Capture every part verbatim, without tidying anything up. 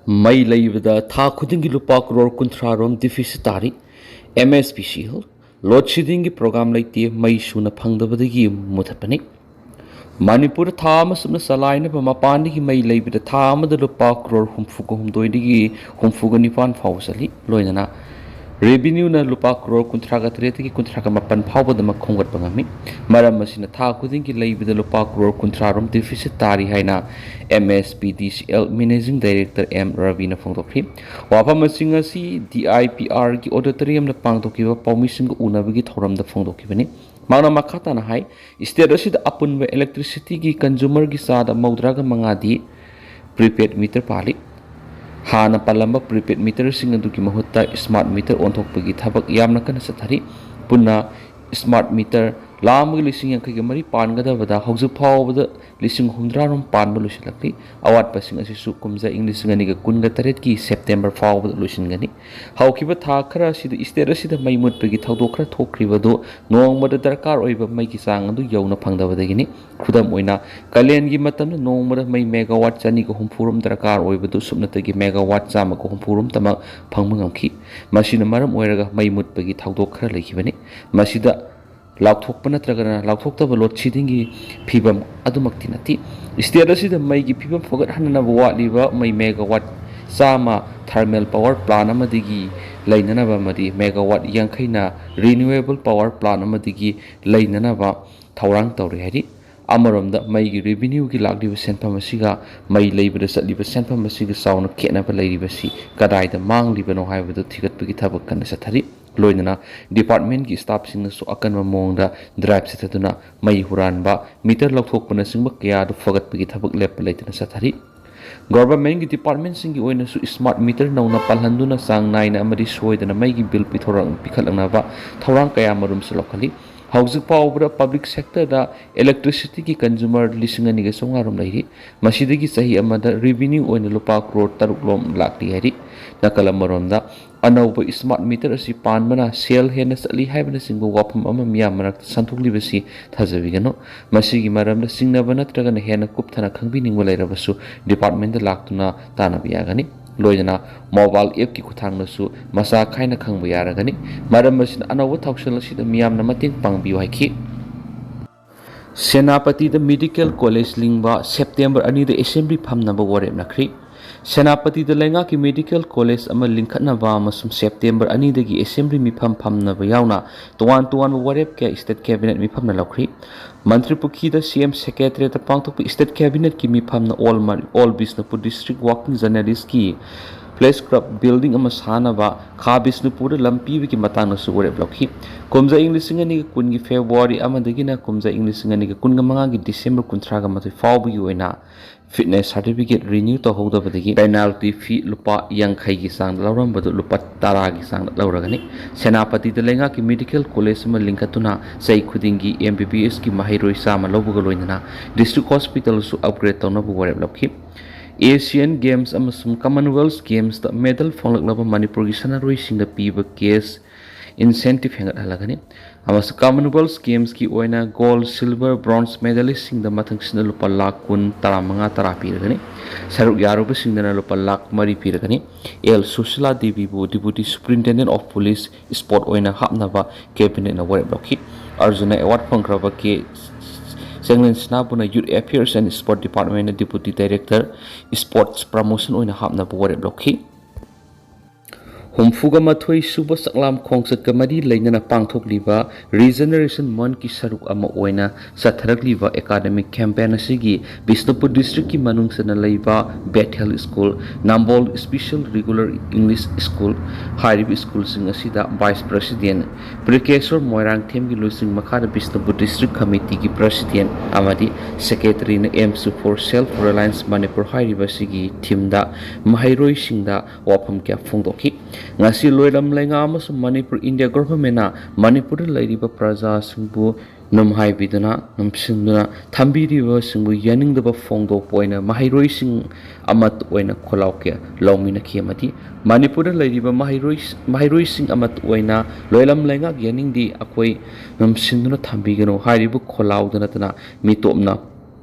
ꯃꯩ ꯂꯩꯕꯗ ꯊꯥ ꯈꯨꯗꯤꯡꯒꯤ ꯂꯨꯄꯥ ꯀ꯭ꯔꯣꯔ ꯀꯨꯟꯊ꯭ꯔꯥ ꯔꯣꯝ deficit ꯇꯥꯔꯤ꯫ M S P C L load sheddingꯒꯤ program ꯂꯩꯇꯦ, ꯃꯩ ꯁꯨꯅ ꯐꯪꯗꯕꯗꯒꯤ ꯃꯨꯊꯠꯄꯅꯤ꯫ ꯃꯅꯤꯄꯨꯔꯗ ꯊꯥ ꯑꯃ ꯆꯨꯞꯅ ꯆꯂꯥꯏꯅꯕ ꯃꯄꯥꯟꯗꯒꯤ ꯃꯩ ꯂꯩꯕꯗ ꯊꯥ ꯑꯃꯗ ꯂꯨꯄꯥ ꯀ꯭ꯔꯣꯔ ꯍꯨꯝꯐꯨꯒ ꯍꯨꯝꯗꯣꯏꯗꯒꯤ ꯍꯨꯝꯐꯨꯒ ꯅꯤꯄꯥꯟ ꯐꯥꯎꯕ ꯆꯠꯂꯤ꯫ ꯂꯣꯏꯅꯅ revenueꯅ ꯂꯨꯄꯥ ꯀ꯭ꯔꯣꯔ ꯀꯨꯟꯊ꯭ꯔꯥꯒ ꯇꯔꯦꯠꯇꯒꯤ ꯀꯨꯟꯊ꯭ꯔꯥꯒ ꯃꯥꯄꯟ ꯐꯥꯎꯕꯗꯃꯛ ꯈꯣꯝꯒꯠꯄ ꯉꯝꯃꯤ꯫ ꯃꯔꯝ ꯑꯁꯤꯅ ꯊꯥ ꯈꯨꯗꯤꯡꯒꯤ ꯂꯩꯕꯗ ꯂꯨꯄꯥ ꯀ꯭ꯔꯣꯔ ꯀꯨꯟꯊ꯭ꯔꯥ ꯔꯣꯝ deficit ꯇꯥꯔꯤ ꯍꯥꯏꯅ M S P D C L managing director M ꯔꯕꯤꯅ ꯐꯣꯡꯗꯣꯛꯈꯤ꯫ ꯋꯥꯐꯝꯁꯤꯡ ꯑꯁꯤ D I P Rꯒꯤ auditoriumꯗ ꯄꯥꯡꯊꯣꯛꯈꯤꯕ ꯄꯥꯎꯃꯤꯁꯤꯡꯒ ꯎꯅꯕꯒꯤ ꯊꯧꯔꯝꯗ ꯐꯣꯡꯗꯣꯛꯈꯤꯕꯅꯤ꯫ ꯃꯍꯥꯛꯅ ꯃꯈꯥ ꯇꯥꯅ ꯍꯥꯏ, state ꯑꯁꯤꯗ ꯑꯄꯨꯟꯕ electricityꯒꯤ consumerꯒꯤ ꯆꯥꯗ ꯃꯧꯗ꯭ꯔꯥꯒ ꯃꯉꯥꯗꯤ prepaid meter ꯄꯥꯜꯂꯤ꯫ ꯍꯥꯟꯅ ꯄꯥꯜꯂꯝꯕ prepaid meterꯁꯤꯡ ꯑꯗꯨꯒꯤ ꯃꯍꯨꯠꯇ smart meter ꯑꯣꯟꯊꯣꯛꯄꯒꯤ ꯊꯕꯛ ꯌꯥꯝꯅ ꯀꯟꯅ ꯆꯠꯊꯔꯤ꯫ ꯄꯨꯟꯅ smart meter ꯂꯥꯈ ꯑꯃꯒ ꯂꯤꯁꯤꯡ ꯌꯥꯡꯈꯩꯒ ꯃꯔꯤ ꯄꯥꯟꯒꯗꯕꯗ ꯍꯧꯖꯤꯛ ꯐꯥꯎꯕꯗ ꯂꯤꯁꯤꯡ ꯍꯨꯝꯗ꯭ꯔꯥ ꯔꯣꯝ ꯄꯥꯟꯕ ꯂꯣꯏꯁꯤꯜꯂꯛꯂꯤ꯫ ꯑꯋꯥꯠꯄꯁꯤꯡ ꯑꯁꯤꯁꯨ ꯀꯨꯝꯖꯥ ꯏꯪ ꯂꯤꯁꯤꯡ ꯑꯅꯤꯒ ꯀꯨꯟꯒ ꯇꯔꯦꯠꯀꯤ September ꯐꯥꯎꯕꯗ ꯂꯣꯏꯁꯤꯟꯒꯅꯤ꯫ ꯍꯧꯈꯤꯕ ꯊꯥ ꯈꯔ ꯑꯁꯤꯗ state ꯑꯁꯤꯗ ꯃꯩ ꯃꯨꯠꯄꯒꯤ ꯊꯧꯗꯣꯛ ꯈꯔ ꯊꯣꯛꯈ꯭ꯔꯤꯕꯗꯨ ꯅꯣꯡꯃꯗ ꯗꯔꯀꯥꯔ ꯑꯣꯏꯕ ꯃꯩꯒꯤ ꯆꯥꯡ ꯑꯗꯨ ꯌꯧꯅ ꯐꯪꯗꯕꯗꯒꯤꯅꯤ꯫ ꯈꯨꯗꯝ ꯑꯣꯏꯅ, ꯀꯥꯂꯦꯟꯒꯤ ꯃꯇꯝꯗ ꯅꯣꯡꯃꯗ ꯃꯩ megawatt ꯆꯅꯤꯒ ꯍꯨꯝꯐꯨ ꯔꯣꯝ ꯗꯔꯀꯥꯔ ꯑꯣꯏꯕꯗꯨ ꯁꯨꯞꯅꯇꯒꯤ megawatt ꯆꯥꯝꯃꯒ ꯍꯨꯝꯐꯨ ꯔꯣꯝꯇꯃꯛ ꯐꯪꯕ ꯉꯝꯈꯤ꯫ ꯃꯁꯤꯅ ꯃꯔꯝ ꯑꯣꯏꯔꯒ ꯃꯩ ꯃꯨꯠꯄꯒꯤ ꯊꯧꯗꯣꯛ ꯈꯔ ꯂꯩꯈꯤꯕꯅꯤ꯫ ꯃꯁꯤꯗ ꯂꯥꯎꯊꯣꯛꯄ ꯅꯠꯇ꯭ꯔꯒꯅ ꯂꯥꯎꯊꯣꯛꯇꯕ load sheddingꯒꯤ ꯐꯤꯕꯝ ꯑꯗꯨꯃꯛꯇꯤ ꯅꯠꯇꯦ꯫ State ꯑꯁꯤꯗ ꯃꯩꯒꯤ ꯐꯤꯕꯝ ꯐꯒꯠꯍꯟꯅꯅꯕ ꯋꯥꯠꯂꯤꯕ ꯃꯩ megawatt ꯆꯥꯝꯃ thermal power plant ꯑꯃꯗꯒꯤ ꯂꯩꯅꯅꯕ ꯑꯃꯗꯤ megawatt ꯌꯥꯡꯈꯩꯅ renewable power plant ꯑꯃꯗꯒꯤ ꯂꯩꯅꯅꯕ ꯊꯧꯔꯥꯡ ꯇꯧꯔꯤ ꯍꯥꯏꯔꯤ꯫ ꯑꯃꯔꯣꯝꯗ ꯃꯩꯒꯤ revenueꯒꯤ ꯂꯥꯛꯂꯤꯕ ꯁꯦꯟꯐꯝ ꯑꯁꯤꯒ ꯃꯩ ꯂꯩꯕꯗ ꯆꯠꯂꯤꯕ ꯁꯦꯟꯐꯝ ꯑꯁꯤꯒ ꯆꯥꯎꯅ ꯈꯦꯠꯅꯕ ꯂꯩꯔꯤꯕꯁꯤ ꯀꯗꯥꯏꯗ ꯃꯥꯡꯂꯤꯕꯅꯣ ꯍꯥꯏꯕꯗꯨ ꯊꯤꯒꯠꯄꯒꯤ ꯊꯕꯛ ꯀꯟꯅ ꯆꯠꯊꯔꯤ꯫ ꯂꯣꯏꯅꯅ departmentꯀꯤ staffꯁꯤꯡꯅꯁꯨ ꯑꯀꯟꯕ ꯃꯑꯣꯡꯗ drive ꯆꯠꯊꯗꯨꯅ ꯃꯩ ꯍꯨꯔꯥꯟꯕ, meter ꯂꯧꯊꯣꯛꯄꯅꯆꯤꯡꯕ ꯀꯌꯥ ꯑꯗꯨ ꯐꯒꯠꯄꯒꯤ ꯊꯕꯛ ꯂꯦꯞꯄ ꯂꯩꯇꯅ ꯆꯠꯊꯔꯤ꯫ Governmentꯀꯤ departmentꯁꯤꯡꯒꯤ ꯑꯣꯏꯅꯁꯨ smart meter ꯅꯧꯅ ꯄꯥꯜꯍꯟꯗꯨꯅ ꯆꯥꯡ ꯅꯥꯏꯅ ꯑꯃꯗꯤ ꯁꯣꯏꯗꯅ ꯃꯩꯒꯤ bill ꯄꯤꯊꯣꯔꯛ-, ꯄꯤꯈꯠꯂꯛꯅꯕ ꯊꯧꯔꯥꯡ ꯀꯌꯥ ꯃꯔꯨꯝꯁꯨ ꯂꯧꯈꯠꯂꯤ꯫ ꯍꯧꯖꯤꯛ ꯐꯥꯎꯕꯗ public sectorꯗ electricityꯒꯤ consumer ꯂꯤꯁꯤꯡ ꯑꯅꯤꯒ ꯆꯥꯝꯃꯉꯥ ꯔꯣꯝ ꯂꯩꯔꯤ꯫ ꯃꯁꯤꯗꯒꯤ ꯆꯍꯤ ꯑꯃꯗ revenue ꯑꯣꯏꯅ ꯂꯨꯄꯥ ꯀ꯭ꯔꯣꯔ ꯇꯔꯨꯛ ꯂꯣꯝ ꯂꯥꯛꯂꯤ ꯍꯥꯏꯔꯤ꯫ ꯅꯥꯀꯜ ꯑꯃꯔꯣꯝꯗ, ꯑꯅꯧꯕ ꯁ꯭ꯃꯥꯔꯠ ꯃꯤꯇꯔ ꯑꯁꯤ ꯄꯥꯟꯕꯅ ꯁꯦꯜ ꯍꯦꯟꯅ ꯆꯠꯂꯤ ꯍꯥꯏꯕꯅꯆꯤꯡꯕ ꯋꯥꯐꯝ ꯑꯃ ꯃꯤꯌꯥꯝ ꯃꯔꯛꯇ ꯁꯟꯗꯣꯛꯂꯤꯕꯁꯤ ꯊꯥꯖꯕꯤꯒꯅꯨ꯫ ꯃꯁꯤꯒꯤ ꯃꯔꯝꯗ ꯆꯤꯡꯅꯕ ꯅꯠꯇ꯭ꯔꯒꯅ ꯍꯦꯟꯅ ꯀꯨꯞꯊꯅ ꯈꯪꯕꯤꯅꯤꯡꯕ ꯂꯩꯔꯕꯁꯨ department ꯂꯥꯛꯇꯨꯅ ꯇꯥꯟꯅꯕ ꯌꯥꯒꯅꯤ꯫ ꯂꯣꯏꯅꯅ mobile app ꯀꯤ ꯈꯨꯠꯊꯥꯡꯗꯁꯨ ꯃꯁꯥ ꯈꯥꯏꯅ ꯈꯪꯕ ꯌꯥꯔꯒꯅꯤ꯫ ꯃꯔꯝ ꯑꯁꯤꯅ, ꯑꯅꯧꯕ ꯊꯧꯁꯤꯜ ꯑꯁꯤꯗ ꯃꯤꯌꯥꯝꯅ ꯃꯇꯦꯡ ꯄꯥꯡꯕꯤꯌꯨ ꯍꯥꯏꯈꯤ꯫ ꯁꯦꯅꯥꯄꯇꯤꯗ medical college ꯂꯤꯡꯕ ꯁꯦꯞꯇꯦꯝꯕꯔ ꯑꯅꯤꯗ assembly ꯐꯝꯅꯕ ꯋꯥꯔꯦꯞꯅꯈ꯭ꯔꯤ꯫ ꯁꯦꯅꯥꯄꯇꯤꯗ ꯂꯩꯉꯥꯛꯀꯤ medical college ꯑꯃ ꯂꯤꯡꯈꯠꯅꯕ ꯑꯃꯁꯨꯡ ꯁꯦꯞꯇꯦꯝꯕꯔ ꯑꯅꯤꯗꯒꯤ assembly ꯃꯤꯐꯝ ꯐꯝꯅꯕ ꯌꯥꯎꯅ ꯇꯣꯉꯥꯟ ꯇꯣꯉꯥꯟꯕ ꯋꯥꯔꯦꯞ ꯀꯌꯥ state cabinet ꯃꯤꯐꯝꯅ ꯂꯧꯈ꯭ꯔꯤ꯫ ꯃꯟꯇ꯭ꯔꯤ ꯄꯨꯈ꯭ꯔꯤꯗ C M secretariat ꯄꯥꯡꯊꯣꯛꯄ state cabinet ꯀꯤ ꯃꯤꯐꯝꯅ all Mani-, all Bishnupur district working journalist ꯀꯤ press club building ꯑꯃ ꯁꯥꯅꯕ ꯈꯥ ꯕꯤꯁꯅꯨꯄꯨꯔꯗ ꯂꯝ ꯄꯤꯕꯒꯤ ꯃꯇꯥꯡꯗꯁꯨ ꯋꯥꯔꯦꯞ ꯂꯧꯈꯤ꯫ ꯀꯨꯝꯖꯥ ꯏꯪ ꯂꯤꯁꯤꯡ ꯑꯅꯤꯒ ꯀꯨꯟꯒꯤ February ꯑꯃꯗꯒꯤꯅ ꯀꯨꯝꯖꯥ ꯏꯪ ꯂꯤꯁꯤꯡ ꯑꯅꯤꯒ ꯀꯨꯟꯒ ꯃꯉꯥꯒꯤ December ꯀꯨꯟꯊ꯭ꯔꯥꯒ ꯃꯥꯊꯣꯏ ꯐꯥꯎꯕꯒꯤ ꯑꯣꯏꯅ fitness certificate renew ꯇꯧꯍꯧꯗꯕꯗꯒꯤ penalty fee ꯂꯨꯄꯥ ꯌꯥꯡꯈꯩꯒꯤ ꯆꯥꯡꯗ ꯂꯧꯔꯝꯕꯗꯨ ꯂꯨꯄꯥ ꯇꯔꯥꯒꯤ ꯆꯥꯡꯗ ꯂꯧꯔꯒꯅꯤ꯫ ꯁꯦꯅꯥꯄꯇꯤꯗ ꯂꯩꯉꯥꯛꯀꯤ medical college ꯑꯃ ꯂꯤꯡꯈꯠꯇꯨꯅ ꯆꯍꯤ ꯈꯨꯗꯤꯡꯒꯤ M B B S ꯀꯤ ꯃꯍꯩꯔꯣꯏ ꯆꯥꯝꯃ ꯂꯧꯕꯒ ꯂꯣꯏꯅꯅ district hospital ꯁꯨ upgrade ꯇꯧꯅꯕ ꯋꯥꯔꯦꯞ ꯂꯧꯈꯤ꯫ Asian Games ꯑꯃꯁꯨꯡ Commonwealth Games ꯇ medal ꯐꯪꯂꯛꯂꯕ ꯃꯅꯤꯄꯨꯔꯒꯤ ꯁꯥꯟꯅꯔꯣꯏꯁꯤꯡꯗ ꯄꯤꯕ cash incentive ꯍꯦꯟꯒꯠꯍꯜꯂꯒꯅꯤ꯫ ꯑꯃꯁꯨꯡ Commonwealth Games ꯀꯤ ꯑꯣꯏꯅ gold, silver, bronze medalist ꯁꯤꯡꯗ ꯃꯊꯪꯁꯤꯠꯅ ꯂꯨꯄꯥ ꯂꯥꯈ ꯀꯨꯟ, ꯇꯔꯥꯃꯉꯥ, ꯇꯔꯥ ꯄꯤꯔꯒꯅꯤ꯫ ꯁꯔꯨꯛ ꯌꯥꯔꯨꯕꯁꯤꯡꯗꯅ ꯂꯨꯄꯥ ꯂꯥꯈ ꯃꯔꯤ ꯄꯤꯔꯒꯅꯤ꯫ ꯑꯦꯜ ꯁꯨꯁꯤꯂꯥ ꯗꯦꯕꯤꯕꯨ Deputy Superintendent of Police Sport ꯑꯣꯏꯅ ꯍꯥꯞꯅꯕ cabinet ꯅ ꯋꯥꯔꯦꯞ ꯂꯧꯈꯤ꯫ ꯑꯔꯖꯨꯅ award ꯐꯪꯈ꯭ꯔꯕ K ꯆꯦꯡꯂꯦꯟ ꯁꯅꯥꯕꯨꯅ Youth Affairs and Sport Department ꯅ Deputy Director Sports Promotion ꯑꯣꯏꯅ ꯍꯥꯞꯅꯕ ꯋꯥꯔꯦꯞ ꯂꯧꯈꯤ꯫ ꯍꯨꯝꯐꯨꯒ ꯃꯥꯊꯣꯏ ꯁꯨꯕ ꯆꯥꯛꯂꯥꯝ ꯈꯣꯡꯆꯠꯀ ꯃꯔꯤ ꯂꯩꯅꯅ ꯄꯥꯡꯊꯣꯛꯂꯤꯕ Regeneration Month ꯀꯤ ꯁꯔꯨꯛ ꯑꯃ ꯑꯣꯏꯅ ꯆꯠꯊꯔꯛꯂꯤꯕ academic campaign ꯑꯁꯤꯒꯤ ꯕꯤꯁꯅꯨꯄꯨꯔ district ꯀꯤ ꯃꯅꯨꯡ ꯆꯟꯅ ꯂꯩꯕ Bethel School, ꯅꯝꯕꯣꯜ Special Regular English School ꯍꯥꯏꯔꯤꯕ school ꯁꯤꯡ ꯑꯁꯤꯗ Vice President ꯄ꯭ꯔꯤꯀꯦꯁꯣꯔ ꯃꯣꯏꯔꯥꯡꯊꯦꯝꯒꯤ ꯂꯨꯆꯤꯡ ꯃꯈꯥꯗ ꯕꯤꯁꯅꯨꯄꯨꯔ District Committee ꯒꯤ President ꯑꯃꯗꯤ Secretary ꯅ Aim to for Self Reliance Manipur ꯍꯥꯏꯔꯤꯕ ꯑꯁꯤꯒꯤ theme ꯗ ꯃꯍꯩꯔꯣꯏꯁꯤꯡꯗ ꯋꯥꯐꯝ ꯀꯌꯥ ꯐꯣꯡꯗꯣꯛꯈꯤ꯫ ꯉꯁꯤ ꯂꯣꯏꯔꯝ ꯂꯩꯉꯥꯛ ꯑꯃꯁꯨꯡ ꯃꯅꯤꯄꯨꯔ India Government ꯅ ꯃꯅꯤꯄꯨꯔꯗ ꯂꯩꯔꯤꯕ ꯄ꯭ꯔꯖꯥꯁꯤꯡꯕꯨ ꯅꯨꯝꯍꯥꯏꯕꯤꯗꯨꯅ, ꯅꯨꯝꯁꯤꯟꯗꯨꯅ ꯊꯝꯕꯤꯔꯤꯕꯁꯤꯡꯕꯨ ꯌꯥꯅꯤꯡꯗꯕ ꯐꯣꯡꯗꯣꯛꯄ ꯑꯣꯏꯅ ꯃꯍꯩꯔꯣꯏꯁꯤꯡ ꯑꯃꯠꯇ ꯑꯣꯏꯅ ꯈꯣꯜꯂꯥꯎ ꯀꯌꯥ ꯂꯧꯃꯤꯟꯅꯈꯤ꯫ ꯑꯃꯗꯤ ꯃꯅꯤꯄꯨꯔꯗ ꯂꯩꯔꯤꯕ ꯃꯍꯩꯔꯣꯏ-, ꯃꯍꯩꯔꯣꯏꯁꯤꯡ ꯑꯃꯠꯇ ꯑꯣꯏꯅ ꯂꯣꯏꯂꯝ ꯂꯩꯉꯥꯛ ꯌꯥꯅꯤꯡꯗꯦ, ꯑꯩꯈꯣꯏ ꯅꯨꯝꯁꯤꯟꯗꯨꯅ ꯊꯝꯕꯤꯒꯅꯨ ꯍꯥꯏꯔꯤꯕ ꯈꯣꯜꯂꯥꯎꯗ ꯅꯠꯇꯅ ꯃꯤꯇꯣꯞꯅ